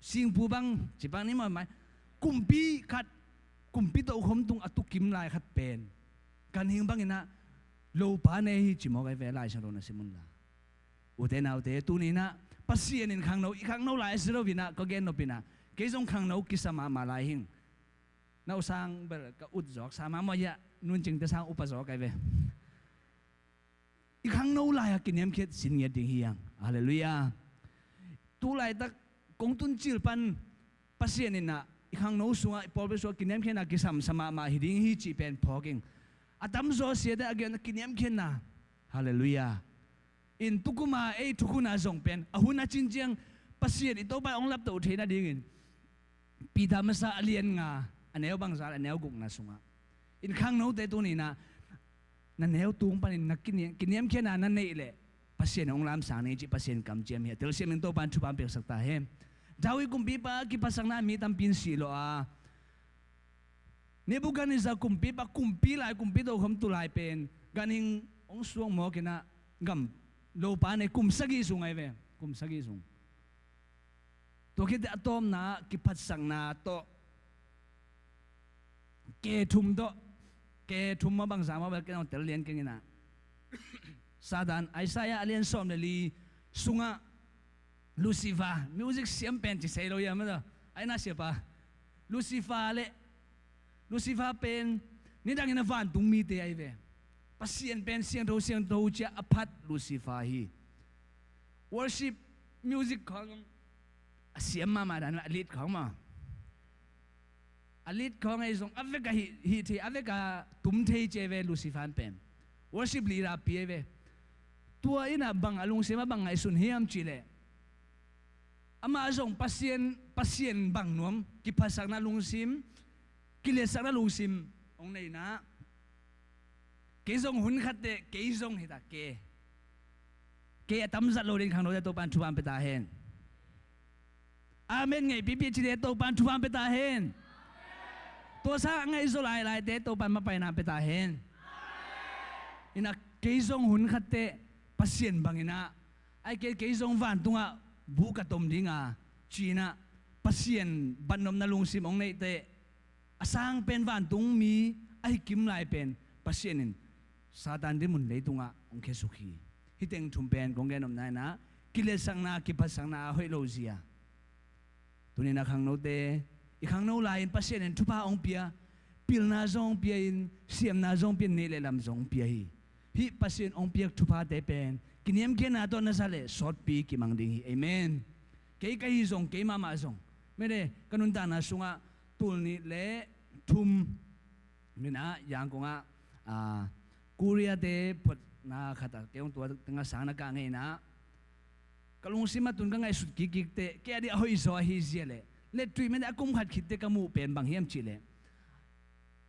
singpu bang ci bang ni maw, mai, kumpi khat, kumpi tokhom tung a tu kim lai khat pen ganhing bangin ah lopa nei hi ci mawk hi ve, Lai Siangtho na sim un la. Ute naute, tuni-in ah Pasian in khangno, i khangno lai a si lo-in ah, ka gen nop in ah, kei zong khangno kisa mahmah lai hing. Nausang bel ka ut zawk sa mah maw, ia, nuncingte sang upa zawk ahi ve. I khangno lai-a kiniamkhiat sin ngiat ding hi hang. Halleluiah. Tu laitak kong tun cil pan Pasian in ah i khangno sungah, i pawlpi sungah kiniamkhiatna kisam sa mahmah hi ding hi cih pen phawk ing. A tamzaw siate a gen a kiniamkhiatna. Halleluiah. In tukum a ei thukhun a zong pen a hun a cin ciang Pasian i Topa hong laptoh theih nadingin Peter masa a lian nga, a neu bangzah, a neu gukna sungah, in khangnote tuni-in ah na neu tung panin na kiniam, kiniamkhiatna na neih leh Pasian hong lamsang ni cih Pasian kamciam hi. A telsiam in Topa in thupha hong piaksak ta hen. David kumpipa kiphatsakna mi tampi in sih lo a, Nebuchadnezzar kumpipa, kumpi lai, kumpi tokhom tu lai pen ganhing hong suak mawk in ah, gam lopa nei, kum sagih sung ahi ve, kum sagih sung. Tua khit teh a tawpna ah kiphatsakna tawh, ke thum tawh, ke thum maw bangzah maw bel kei nong tel lian keng in ah. Satan, Isaiah a lian sawm leh li sungah Lucifer, music siam pen ci sei lo ia maw, ai na siapa. Lucifer leh, Lucifer pen nidangin a vantung mite ahi ve. Pasian pen siangtho, siangtho ci-a a phat Lucifer hi. Worship music khawng a siam mahmah dan, a lead khawng maw, a lead khawng ahi zong a vek a hih, hih thei, a vek a tum thei ci ahi ve Lucifer pen. Worship leader pi ahi ve. Tua in ah bang a lungsim ah bang ngaihsun hiam cih leh, amah zong Pasian, Pasian bang nuam, kiphatsakna lungsim, kiletsakna lungsim hong nei in ah, kei zong hun khat teh, kei zong hi ta, ke, ke a tamzat lo ding khangnote Topa in thupha hong pia ta hen. Amen ngaihpihpih cite Topa in thupha hong pia ta hen. Tua sang a ngaihzaw lailaite Topa in mapaina pia ta hen. Inah kei zong hun khatteh Pasian banginah, ai kei, kei zong vantungah bu ka tom dinga, cinah Pasian batnopna lungsim hong neihteh, a sang pen vantung mi ahi kim lai pen Pasian in Satan dinmun leitungah hong khiasuk hi. Hih teng thum pen kong gen nopna inah kiletsakna, kiphatsakna a hoih lo zia. Tunin a khangnote, i khangno lai-in Pasian in thupha hong pia, pilna zong hong pia in, siamna zong hong pia in, neih le lam zong hong pia hi. Hih Pasian hong piak thuphate pen kiniamkhiatna tawh na za leh sawtpi kimang ding hi. Amen. Kei ka hi zong, kei mahmah zong, mede ka nuntakna sungah tul nih le thum minah Yangon ah, ah, Korea-te photna khatah kei hong tua tengah sang na kah ngei inah, ka lungsim ah tun ka ngaihsut kikkik teh, kei a dih a hoih zaw ahi zia leh, lettui mede a kum khat khitteh ka muh pen bang hiam cihleh,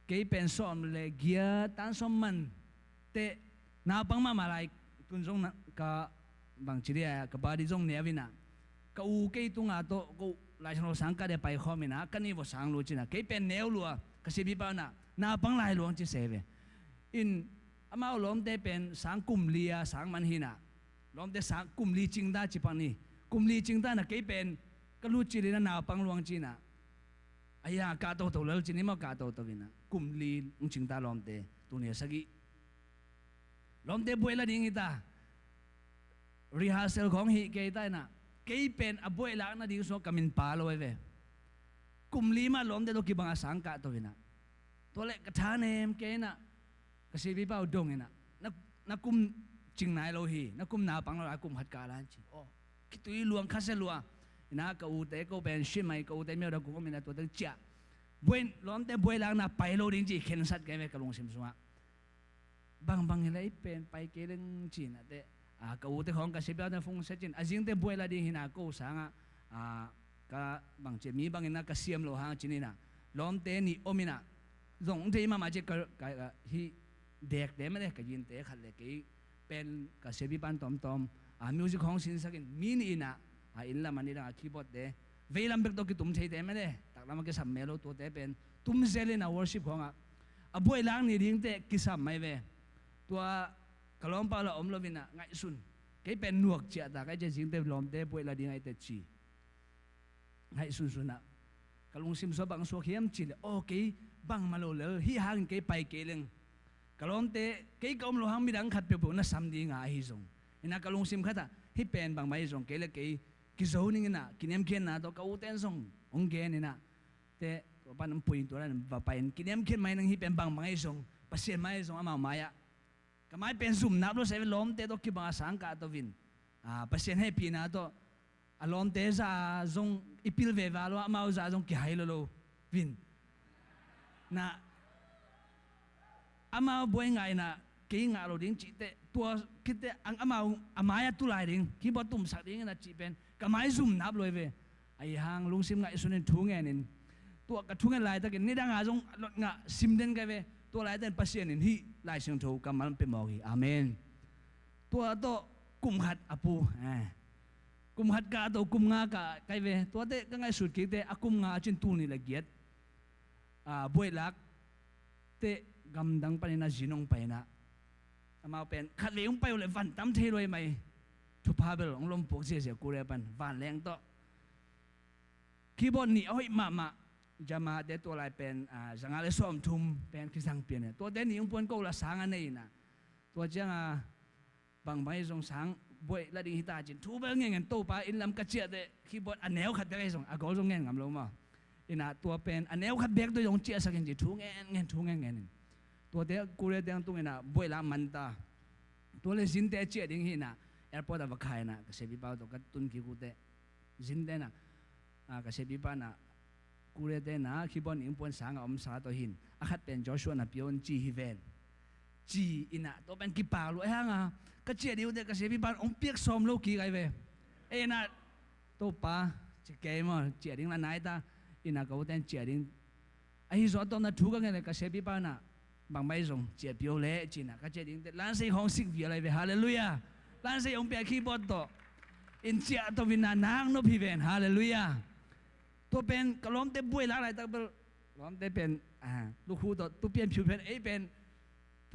kei pen sawm le giat tan sawm man teh, naupang mahmah lai, tun zong na, ka bangci dih a, ka body zong neu inah, ka u kei tunga tawh, ko Lai Siangtho sang kah dih a paikhawm inah, ka nih vawh sang lut cinah, kei pen neu lua, ka siapipa unah naupang lai luang ci se ve. In, amau lawmte pen sang kum li a sang man hinah, lawmte sang kum li cingta ci pak ni. Kum li cingta inah kei pen ka lut cil inah naupang luang cinah, aia, kah toto lel cin hi maw, kah toto inah kum li hong cingta lawmte, tul nih le sagih. Lawmte buaih la ding hita, rehearsal khawng hih kei ta inah, kei pen a buaih lak nading sungah ka min pha lo ahi ve. Kum li mah lawmte tawh kibang a sang kah to inah, tua leh ka thanem kei inah, ka siapipa uh dong inah, na, na kum cing nai lo hi, na kum naupang lo lai, kum khat kah lai ci. Aw, khitui luang, khasia lua. Inah ka ute, ko pen shim ai, ka ute miau da kung om inah tua teng ciah, buaih, lawmte buaih lakna pai lo ding ci khensat kei ve ka lungsim sungah. Bangbang hileh ei pen pai kei leng cinah teh, ah, ka ute khawng ka siapipa ute phone set cin, a zingteh buaih la ding hinah, ko sangah, ah, ka bangci, mi bangin ah ka siam lo hang cin inah, lawmte nih om inah, zong thei mahmah ci ka, ka, ka hih dekte mede, ka yinte khat le kei pen ka siapipa in tawmtawm, ah, music khawng sinsakin mi nih inah, ah, inn lam a nih dang a keyboardte, veilam bek tawh kitum theite mede, taklam a kisam mel lo tuate pen tum zel inah worship khawngah a buaih lak ni dingteh kisam mai ve. Tua ka lawmpa la om lo inah ngaihsun, kei pen nuak ciah ta, ka i ciah zingteh lawmte buaih la ding ahi teh ci. Ngaihsun sunah ka lungsim sungah bang suak hiam cihleh, aw, kei bangmah lo lel, hih hangin kei pai kei leng, ka lawmte kei ka om lo hang midang khat peuhpeuh na sam dinga ahi zong, inah ka lungsim khatah hih pen bangmah ahi zong kei le kei kizo ning inah, kiniamkhiatna tawh ka ute in zong hong gen inah, teh tua pan hong pui in tua dan va pai in, kiniamkhiat mai ning, hih pen bangbang ahi zong Pasian mai ahi zong amau mai-ah ka mai pen zum nap lo se ve, lawmte tawh kibang a sang kah to vin, ah, Pasian hehpihna tawh a lawmte za zong i pil veve lo, amau za zong kihai lo lo vin. Na, amau buai ngah inah kei ngah lo ding cihteh, tua khitteh ang amau a mai-ah tu lai ding, keyboard tumsak ding inah cih pen ka mai zum nap lo hi ve. Ahi hang lungsim ngaihsun in thu ngen in, tua ka thu ngen laitakin nidang a zong lot ngah sim den ka hi ve. Tua laitakin Pasian in hih Lai Siangtho kammal hong pia mawk hi. Amen. Tua tawh kum khat a pu, eh, kum khat kah to kum nga kah ka hi ve. Tuate ka ngaihsut kikteh a kum nga cin tul nih le giat, ah, buaih lak teh gamdang panin a zin hong pai inah, amau pen khatvei hong pai uh leh van tam thei luai mai. Thupha bel hong lompuak ziazia Korea pan, vanleng tawh. Keyboard nih a hoih mahmah, Yamaha-te tua lai pen, ah, zanga le sawmthum pen kizang pian e. Tuate nih hong puan ko la sang a nei inah, tua cianga bangbang ahi zong sang buaih la ding hita cin thu bel ngen ngen, Topa inn lam ka ciahteh keyboard a neu khat bek ahi zong, a gol zong ngen ngam lo maw. Inah tua pen a neu khat bek tawh zong ciahsak in ci thu ngen ngen, thu ngen ngen in. Tuate Korea teng tung inah buaih lak man ta. Tua le zinte ciah ding hi inah airport ah va khai inah ka siapipa tawh ka tun kik uh teh, zinte inah, ah, ka siapipa inah Korea-te inah keyboard nih hong puan sanga om sa tawh hin, a khat pen Joshua na pia un ci hi ven. Ci inah tua pen kipak lua hanga ka ciah ding uh teh ka siapipa in hong piak sawm lo kik ahi ve. Ei inah, Topa, ci kei maw, ciah ding la nai ta. Inah ka ute in ciah ding ahi zong a tawpna thu ka ngen le ka siapipa inah, bangbang ahi zong ciahpih o leh ci inah ka ciah ding teh lansei khawng sik vial ahi ve. Halleluiah. Lansei hong pia keyboard tawh in ciah to vin a nak nop hi ven. Halleluiah. Tua pen ka lawmte buai lak laitak bel, lawmte pen, ah, lukhu tawh tu pian phiu pen, ei pen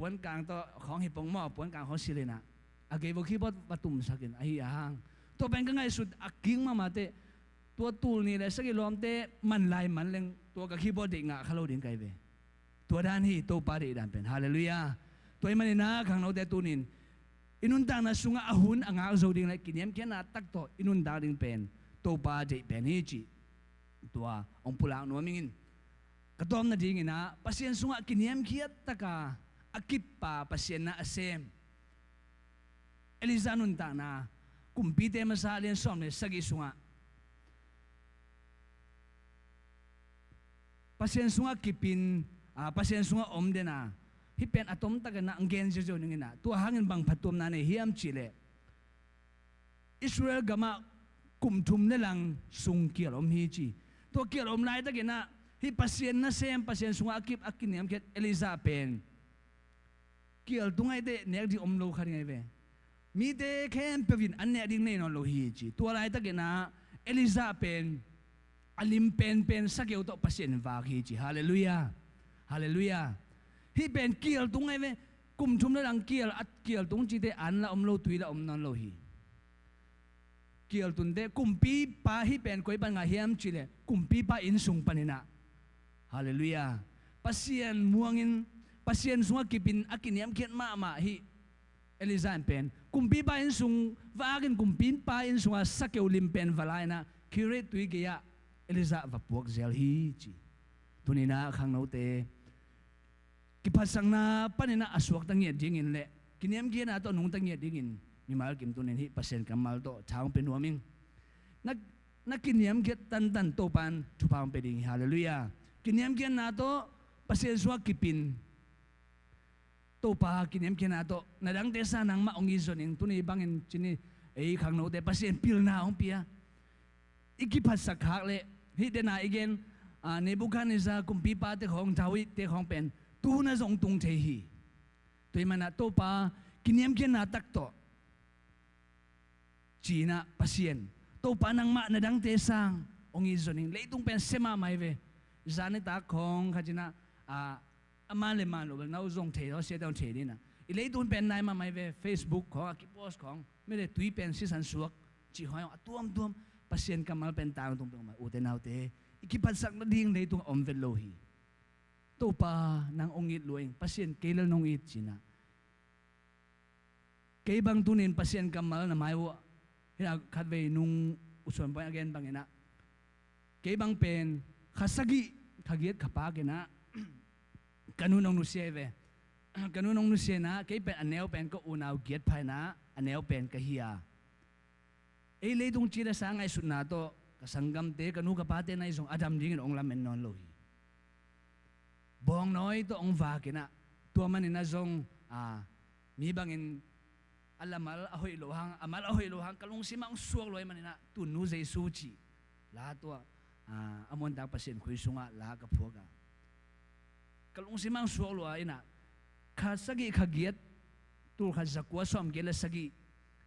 puankang tawh khawng hi pong maw, puankang khawng silh inah a gei vo keyboard va tumsak in ahi a hang. Tua pen ka ngaihsut a kik mahmah teh, tua tul nih le sagih lawmte man lai man leng tua ka keyboard deih ngah kha lo ding ka hi ve. Tua dan hi Topa deih dan pen. Halleluiah. Tua ahih maninah khangnote tunin i nuntakna sungah a hun a ngak zo ding le kiniamkhiatna tak tawh i nuntak ding pen Topa deih pen hi cih tua hong pulak nuam ing in. Ka tawpna dinginah Pasian sungah kiniamkhiat taka a kippa Pasian na a sem Elijah nuntakna, Kumpite Masa a lian sawm le sagih sungah Pasian sungah kipin, a, Pasian sungah om dena, hih pen a tomtakinah gen ziauziau ninginah tua hangin bang phattuamna nei hiam cihleh Israel gamah kum thum le lang sung kial om hi ci. Tua kial om laitakinah hih Pasian nasem, Pasian sungah a kip a kiniamkhiat Elijah pen kial tung ahi teh nek ding om lo kha ding ahi ve. Mite khempeuh in an nek ding nei nawn lo hi ci. Tua laitakinah Elijah pen a lim penpen sakeu tawh Pasian vak hi ci. Halleluiah. Halleluiah. Hih pen kial tung ahi ve. Kum thum le lang kial, a kial tung cite an la om lo, tui la om nawn lo hi. Kial tunte kumpipa hih pen koi pan ngah hiam cihleh kumpipa inn sung paninah. Halleluiah. Pasian muangin Pasian sungah kipin a kiniamkhiat mahmah hih Elijah in pen kumpipa inn sung va akin kumpipa inn sungah sakeu lim pen va la inah Kerith tui gei-ah Elijah va puak zel hi ci. Tuninah khangnote kiphatsakna paninah a suakta ngiat dingin le kiniamkhiatna tawh nungta ngiat dingin mimal kim tunin hih Pasian kammal tawh tha hong pia nuam ing. Na, na kiniamkhiat tantan Topa in thupha hong pia ding hi. Halleluiah. Kiniamkhiatna tawh Pasian sungah kipin Topa kiniamkhiatna tawh na dangte sang nangmah hong it zon ing. Tuni bangin cini ei khangnote Pasian pilna hong pia. I kiphatsak khak leh hih dena i gen, a, Nebuchadnezzar kumpipate khawng, Davidte khawng pen tuhun a zong tung thei hi. Tua ahih manah Topa kiniamkhiatna tak tawh cinah Pasian Topa nangmah na dangte sang hong it zon ing. Leitung pen sia mahmah hi ve. Zan nitak khawng khatinah, a, a man le man lo bel na uh zong thei lo, siate hong thei dinah. I leitung pen nai mahmah hi ve, Facebook khawng a kipost khawng, mite tui pen sisan suak cih khawng a tuamtuam. Pasian kammal pen tangtung peuhmah. Ute naute, i kiphatsak nading leitung a om vet lo hi. Topa nang hong it lua ing, Pasian kei lel nong it cinah. Kei bang tunin Pasian kammal na mai uh ah, hinah khatvei nung usuan pawi a gen banginah kei bang pen kha sagih kha giat kha pak inah ka nu nong nusia hi ve. Ka nu nong nusia inah kei pen a neu pen ka unau giat pha inah a neu pen ka hi a. Ei leitung ci le sa ngaihsutna tawh ka sanggamte, ka nu ka pate nai zong a dam dingin hong lamen nawn lo hi. Bawngnawi tawh hong vak inah tua maninah zong, a, mi bangin a lamal a hoih lo hang, a mal a hoih lo hang ka lungsimah hong suak lua ahih maninah tun nu Jesu cih la tua, a, a muantak Pasian khui sungah la ka phuak a. Ka lungsimah hong suak lua inah kha sagih kha giat, tul khat za kua sawm giat le sagih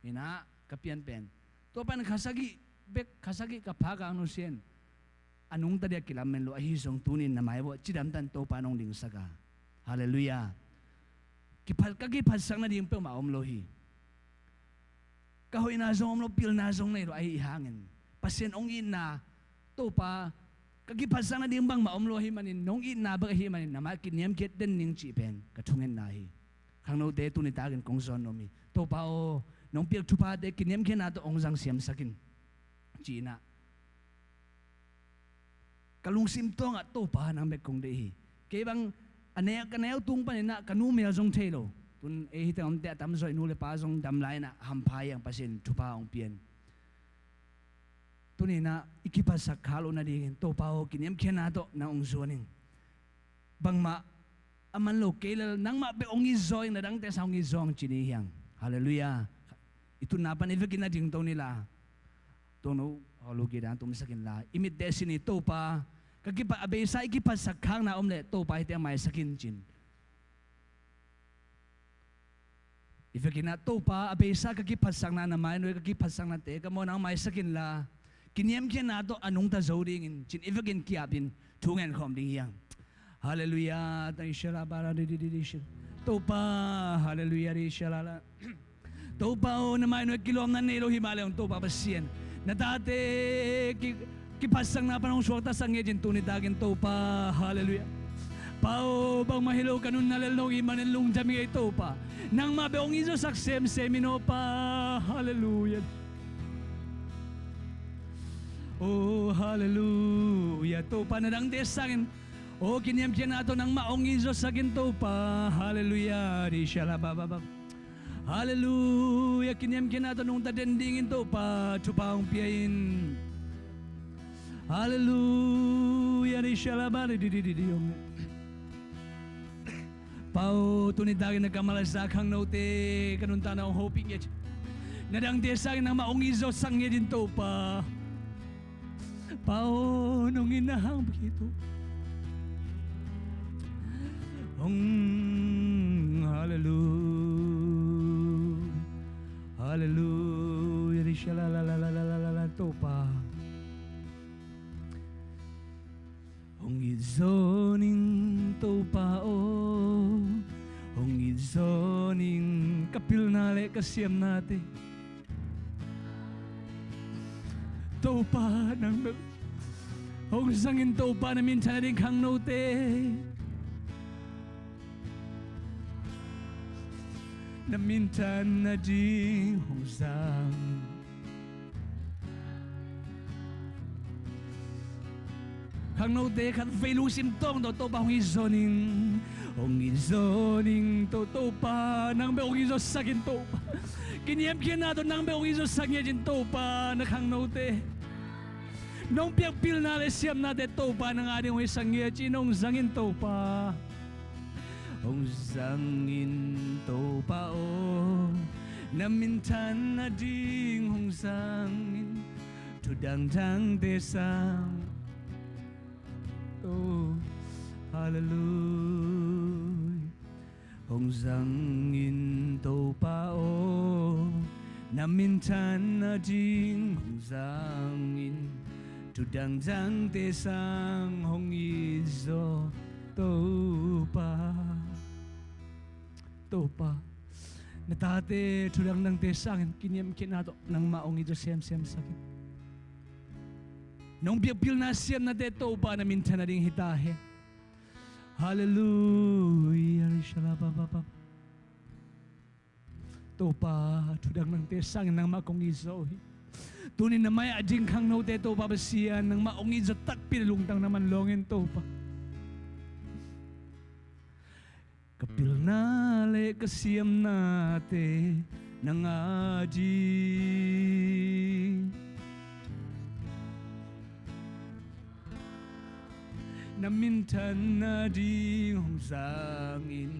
inah ka pian pen. Tua pan kha sagih bek, kha sagih ka phak a hong nusia in a nungta dia kilamen lo ahi zong tunin na mai uh ah cidamtan Topa nong dingsak a. Halleluiah. Kiphat, ka kiphatsak nading peuhmah om lo hi. Ka hoihna zong om lo, pilna zong nei lo ahi hangin Pasian hong itna, Topa ka kiphatsak nading bangmah om lo ahi manin, nong itna bek ahi manin na mai kiniamkhiat den ning cih pen ka thungetna hi. Khangnote tuni takin kong zawn nuam hi. Topa aw, nong piak thuphate kiniamkhiatna tawh hong zang siamsak in cinah ka lungsim tawngah Topa nang bek kong deih hi. Kei bang a neu, ka neu tung paninah ka nu mel zong thei lo. Tun ei hite omte a tamzaw i nu le pa zong dam lai inah hampha hi ang, Pasian thupha hong pia in. Tuninah i kiphatsak khak loh nadingin Topa aw, kiniamkhiatna tawh nang hong zuan ing. Bangmah a man lo kei lel nangmah bek hong it zaw ing, na dangte sang hong it zaw ing ci ni hiang. Halleluiah. I tutna pan i vekin a dingto ni la. Tuangno hawlu kidang tumsak inla i mitte a sin hi. Topa, ka kiphat, a beisa i kiphatsak khakna om leh Topa hihte a maisak in cin. I vekinah Topa, a beisa ka kiphatsakna na mai nuai, ka kiphatsaknate ka mawhna hong maisak inla kiniamkhiatna tawh a nungta zo dingin cin i vekin kiapin thu ngen khawm ding hiang. Halleluiah. Taisha la bara di di di di shil. Topa, halleluiah, di shalala. Topa aw, na mai nuai kilawmna nei lo hi mah leh hong Topa Pasian, na tate ki, kiphatsakna pan hong suaktasak ngiat in tuni takin Topa, halleluiah. Pa aw, bangmah hi lo ka nunna lel nong it manin lungdam ing ei Topa. Nangmah bek hong it zawsak semsem in aw Pa, halleluiah. Oh, halleluiah. Topa na dangte sangin, oh, kiniamkhiatna tawh nangmah hong it zawsak in Topa, halleluiah, di shalabababa. Halleluiah, kiniamkhiatna tawh nungta den dingin Topa thupha hong pia in. Halleluiah, di shalabadidididi hong. Pa aw, tuni takin na kammal a za khangnote ka nuntakna hong hopih ngiat. Na dangte sangin nangmah hong it zawsak ngiat in Topa. Pa aw, nong itna hang bek hi Topa. Hong, halleluiah, halleluiah, di shalala, Topa. Hong it zaw ning Topa aw, hong it zaw ning ka pilna le ka siamnate. Topa nang bek hong zang in Topa, na minthan nading khangnote na minthan nading hong zang. Khangnote khatvei lungsim tawng tawh Topa hong it zaw ning, hong it zaw ning To, Topa nang bek hong it zawsak in Topa. Kiniamkhiatna tawh nang bek hong it zawsak ngiat in Topa, na khangnote nong piak pilna le siamnate Topa nang ading hong itsak ngiat in hong zang in Topa. Hong zang in Topa aw, na minthan nading hong zang in, thu dangdangte sang. Oh, halleluiah. Hong zang in Topa aw, na minthan nading hong zang in, thu dangdangte sang hong it zaw Topa. Topa, na tate thu dangdangte sangin kiniamkhiatna tawh nangmah hong it zaw semsem sak in. Nong piak pilna siamnate Topa na minthan nading hi ta hen. Halleluiah, shalabababa. Topa, thu dangdangte sangin nangmah kong it zaw hi. Tuni na mai-ah ding khangnote Topa Pasian, nangmah hong it zaw takpi le lungtang na man lawngin Topa. Ka pilna le ka siamnate nang ading na minthan nading hong zang in,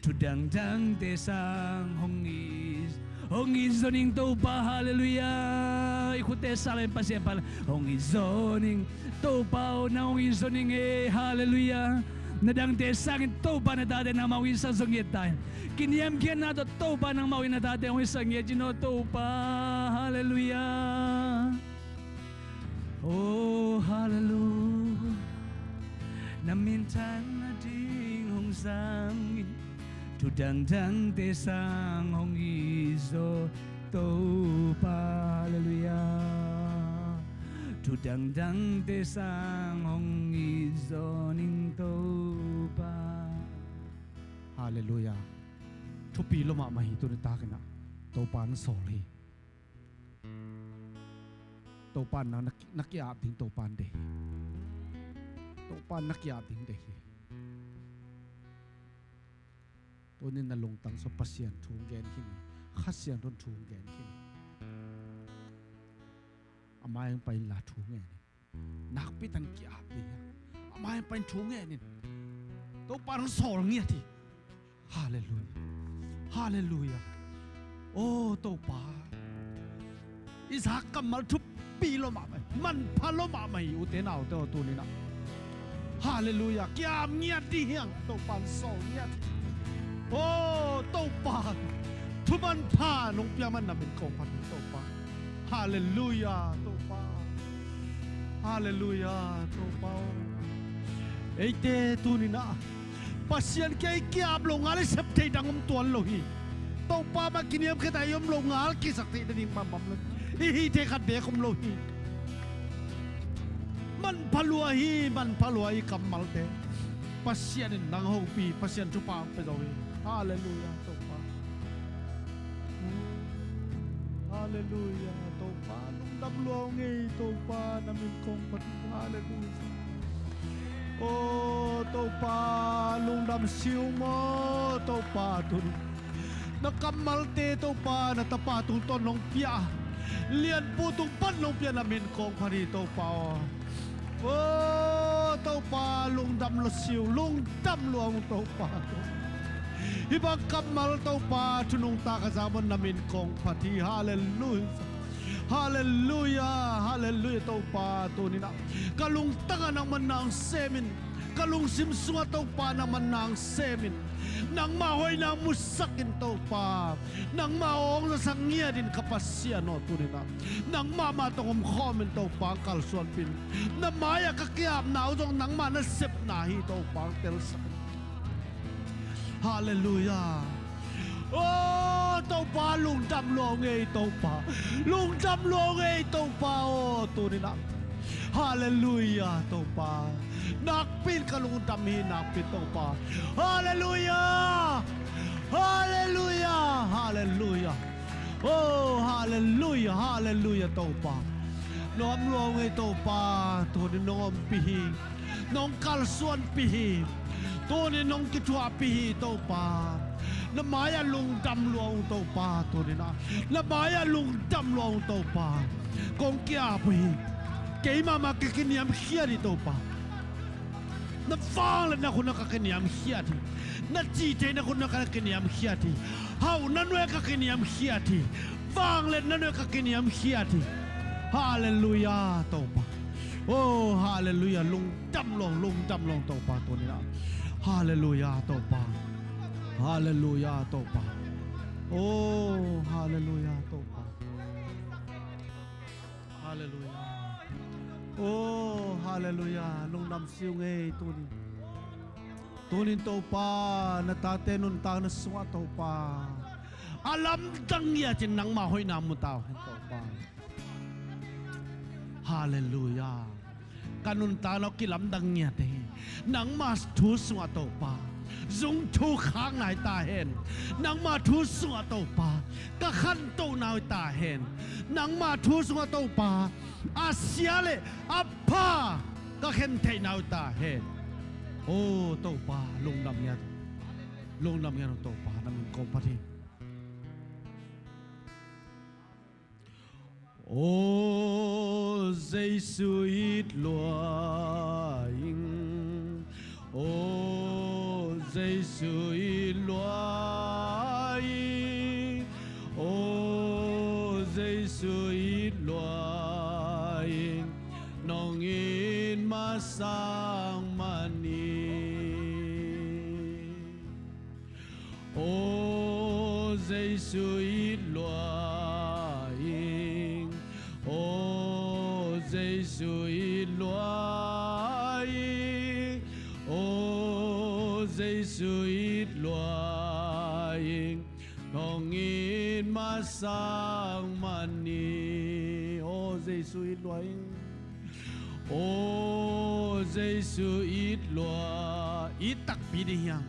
thu dangdangte sang hong it, hong it zaw ning Topa, halleluiah. I khutte sa le Pasian pal, hong it zaw ning Topa aw, nang hong it zaw ning e, halleluiah. Na dangte sangin Topa na tate nangmah hong itsak zaw ngiat ta hen. Kiniamkhiatna tawh Topa nangmah hong it na tate hong itsak ngiat in aw Topa, halleluiah. Oh, halleluiah. Na minthan nading hong zang in, thu dangdangte sang hong it zaw Topa, halleluiah. Thu dangdangte sang hong it zaw ning Topa. Halleluiah. Thupi lua mahmah hi, tuni takin ah Topa na sawl hi. Topa na, na, na ki-ap ding Topa na deih hi. Topa na ki-ap ding deih hi. Tunin na lungtang sung Pasian thu gen khin hi. Kha Siangtho thu gen khin hi. A mai hong pai inla thu ngen in. Nakpi takin ki-ap ding hi. A mai hong pai in thu ngen in. Topa nang sawl ngiat hi. Halleluiah. Halleluiah. Oh, Topa. I zak kammal thupi lua mahmah hi. Manpha lua mahmah hi, ute naute aw, tunin ah. Halleluiah. Ki-ap ngiat ding hi hang, Topa in sawl ngiat hi. Oh, Topa. Thu manpha nong pia man na min kong phat hi, Topa. Halleluiah, Topa. Halleluiah, Topa aw. Eite tunin ah Pasian kiang i ki-ap loh ngal i sep theih dang om tuan lo hi. Topa mah kiniamkhiat a i om loh ngal kisak theih nading bangmah om lo hi. I hih theih khat beek om lo hi. Manpha lua hi, manpha lua hi kammalte. Pasian in nang hopih, Pasian thupha hong pia zo hi. Halleluiah, Topa. Halleluiah, Topa. Lungdam lua ung ei, Topa, na min kong phat hi. Halleluiah. O Topa, lungdam si ung maw, Topa, tuni. Na kammalte, Topa, na tapa tungtawn nong pia. Lianpu tung pan nong pia, na min kong phat hi, Topa aw. O Topa, lungdam lua si ung, lungdam lua ung, Topa. Hih bang kammal, Topa, thu nungta ka za maw, na min kong phat hi. Halleluiah. Halleluiah, halleluiah, Topa, tuni-in ah ka lungtang ah nangman na hong sem in, ka lungsim sungah, Topa, nangman na hong sem in, nangmah hoihna hong musak in, Topa, nangmah aw hong zasak ngiat in, ka Pasian aw, tuni-in ah nangmah mah tawh hong omkhawm in, Topa, hong kalsuanpih in. Na mai-ah ka ki-apna uh zong nangmah nasepna hi, Topa, hong telsak in. Halleluiah. O Topa, lungdam lua ung ei, Topa. Lungdam lua ung ei, Topa aw, tuni-in ah. Halleluiah, Topa. Nakpi-in ka lungdam hi, nakpi-in, Topa. Halleluiah. Halleluiah, halleluiah. O halleluiah, halleluiah, Topa. Nuam lua ung ei, Topa. Tuni-in nong ompih hi. Nong kalsuanpih hi. Tuni-in nong kithuahpih hi, Topa. Na mai-ah lungdam lua ung, Topa, tuni-in ah. Na mai-ah lungdam lua ung, Topa. Kong ki-ap uh hi. Keimah mah ka kiniamkhiat hi, Topa. Na vangliatna khun ah ka kiniamkhiat hi. Na cihtheihna khun ah ka kiniamkhiat hi. Hauhna nuai-ah ka kiniamkhiat hi. Vangliatna nuai-ah ka kiniamkhiat hi. Halleluiah, Topa. O halleluiah, lungdam lua ung, lungdam lua ung, Topa, tuni-in ah. Halleluiah, Topa. Halleluiah, Topa. O halleluiah, Topa. Halleluiah. O halleluiah, lungdam si ung ei, tuni-in. Tuni-in, Topa, na tate nuntakna sungah, Topa, a lamdang ngiat in nangmah hoihna mu ta hen, Topa. Halleluiah. Ka nuntakna uh kilamdang ngiat hi. Nangmah thu sungah, Topa, zung thu khakna hi ta hen. Nangmah thu sungah, Topa, ka khantohna uh hi ta hen. Nangmah thu sungah, Topa, a sia le a pha ka khen theihna uh hi ta hen. O Topa, lungdam ngiat. Lungdam ngiat ung, Topa, na min kong phat hi. Aw Jesu, it lua ing. Aw Jesu, it lua ing. Aw Jesu, it lua ing. Nong it masak manin. Aw Jesu, it lua ing. Aw Jesu, it lua ing. Aw Jesu, it lua ing. Nong it masak manin. Aw Jesu, it lua ing. Aw Jesu, it lua. It takpi ding hiam?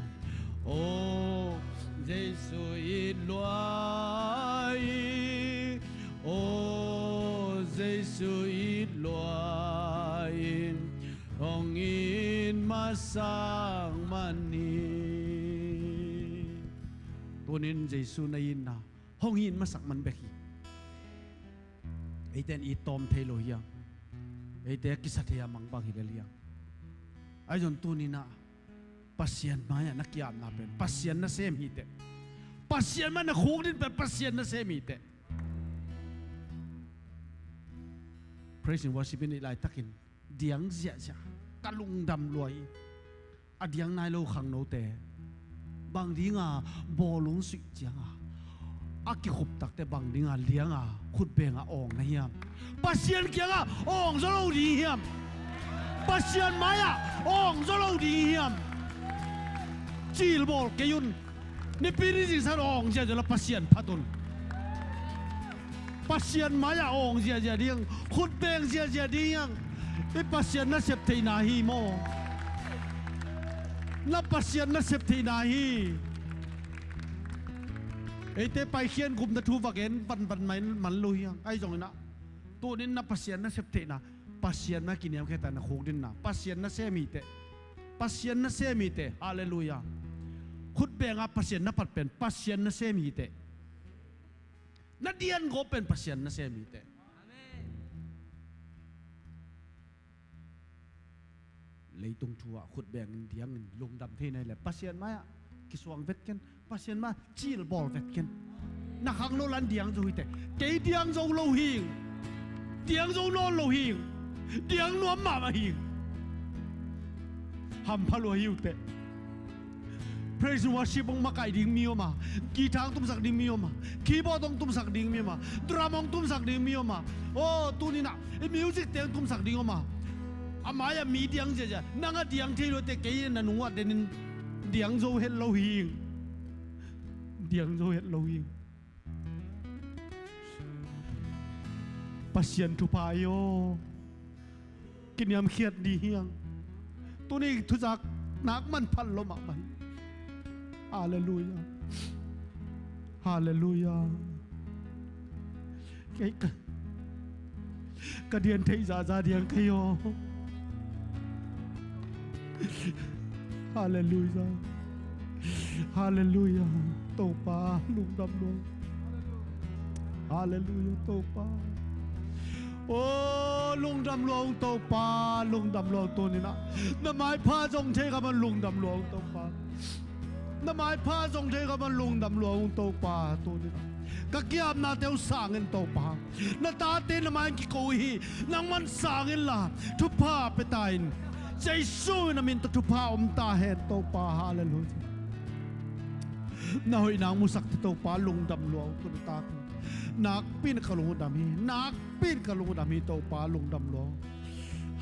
Aw Jesu, it lua ing. Aw Jesu, it lua ing. Hong it masak manin. Tuni-in Jesu na itna hong it masak man bek hi. Eite in it tawm thei lo hiam? Eite a kisa thei a mang bang hi lel hiam? Ahi zong tuni-in ah Pasian mai-ah na ki-apna pen Pasian nasem hi teh. Pasian mai-ah na khukdin pen Pasian nasem hi teh. Praise and worship in i laitakin diang ziahziah, ka lungdam lua hi. A diang nai lo khangnote bang dinga bawlung suih cianga a kikhup takte bang dinga lianga khutbenga awng na hiam? Pasian kiangah awng zaw lo ding hiam? Pasian mai-ah awng zaw lo ding hiam? Cilbawl kei un. Nipi ni zingsang awng ziazia la Pasian phat un. Pasian mai-ah awng ziazia ding, khutbeng ziazia ding. I Pasian na sep theihna hi maw? Na Pasian na sep theihna hi. Eite Paikhian gupna thu va gen vanvan mai man lo hi hang. Ahi zongin ah, tunin na Pasian na sep theihna, Pasian mai kiniamkhiat a na khukdinna, Pasian na sem hi teh. Pasian na sem hi teh. Halleluiah. Khutbenga Pasian na phat pen Pasian na sem hi teh. Na diangawp pen Pasian na sem hi teh. Leitung thu-ah khutbengin diangin lungdam thei na hi leh Pasian mai-ah kisuang vet ken. Pasian mai-ah cilbawl vet ken. Na khangno lan diang zo hi teh. Kei diang zo lo hing. Diang zo nawn lo hing. Diang nuam mahmah hing. Hampha lua hi uh teh. Praise and worship hong makaih ding mi om a, guitar hong tumsak ding mi om a, keyboard hong tumsak ding mi om a, drum hong tumsak ding mi om a. Aw, tuninah i music te hong tumsak ding om a. A mai-ah mi diang ziazia, nang a diang thei lo teh kei na nung uah denin diang zo het lo hing. Diang zo het lo hing. Pasian thupha ahi aw. Kiniamkhiat dih hiang. Tuni thuzak nak man phal lo mahmah hi. Halleluiah. Halleluiah. Kei ka, ka dian theih zahzah diang kei aw. Halleluiah. Halleluiah. Topa lungdam lua. Halleluiah Topa. Aw lungdam lua ung Topa, lungdam lua ung tuninah. Na maipha zong thei ka man lungdam lua ung Topa. Na maipha zong thei ka man lungdam lua ung Topa tuninah. Ka kiapnate uh sangin Topa. Na tate na mai-ah kiko uh hi. Nangman sang inla thupha pia ta in. Jesu in a min tawh thupha om ta hen Topa. Halleluiah. Na hoihna hong musakte Topa lungdam lua ung tuni tak. Nakpi-in ka lungdam hi. Nakpi-in ka lungdam hi Topa lungdam lua ung.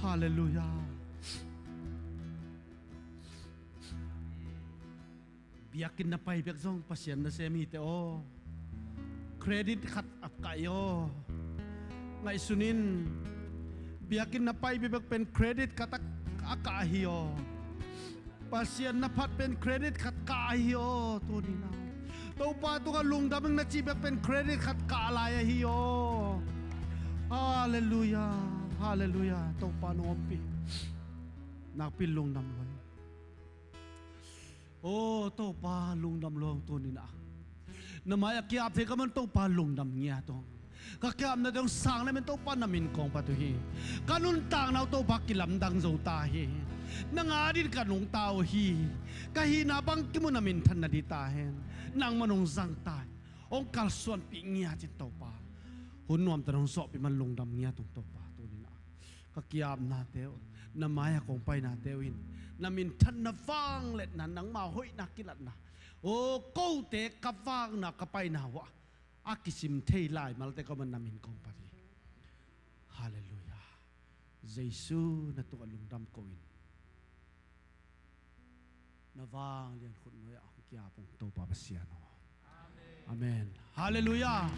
Halleluiah. Biakinn na pai bek zong Pasian na sem hi teh aw. Credit khat a kah hi aw. Ngaihsun in. Biakinn na pai bek pen credit khat a, a kah hi aw. Pasian na phat pen credit khat kah hi aw. Tuninah Topa tungah lungdam ing na cih bek pen credit khat kah lai ahi aw. Halleluiah. Halleluiah. Topa nong ompih. Nakpi-in lungdam lua ung. Aw Topa lungdam lua ung tuninah. Na mai-ah kiap thei ka man Topa lungdam ngiat ung. Ka kiapnate hong sang na min Topa na min kong phat uh hi. Ka nuntakna uh Topa kilamdang zo ta hi. Nang adingin ka nungta uh hi. Ka hihna bangkim uh na minthanna ding ta hen. Nangman hong zang ta hi. Hong kalsuanpih ngiat in Topa. Hun nuamte hong zawhpih man lungdam ngiat ung Topa tuninah. Ka kiapnate uh, na mai-ah kong painate uh in na minthanna vangliatna, nangma hoihna kilatna, aw kote ka vakna ka paina uh ah a kisim thei lai malte ka man na min kong phat hi. Halleluiah. Jesu na tungah lungdam ko in. Na vanglian khutnuai-ah hong kiap ung Topa Pasian aw. Amen. Halleluiah.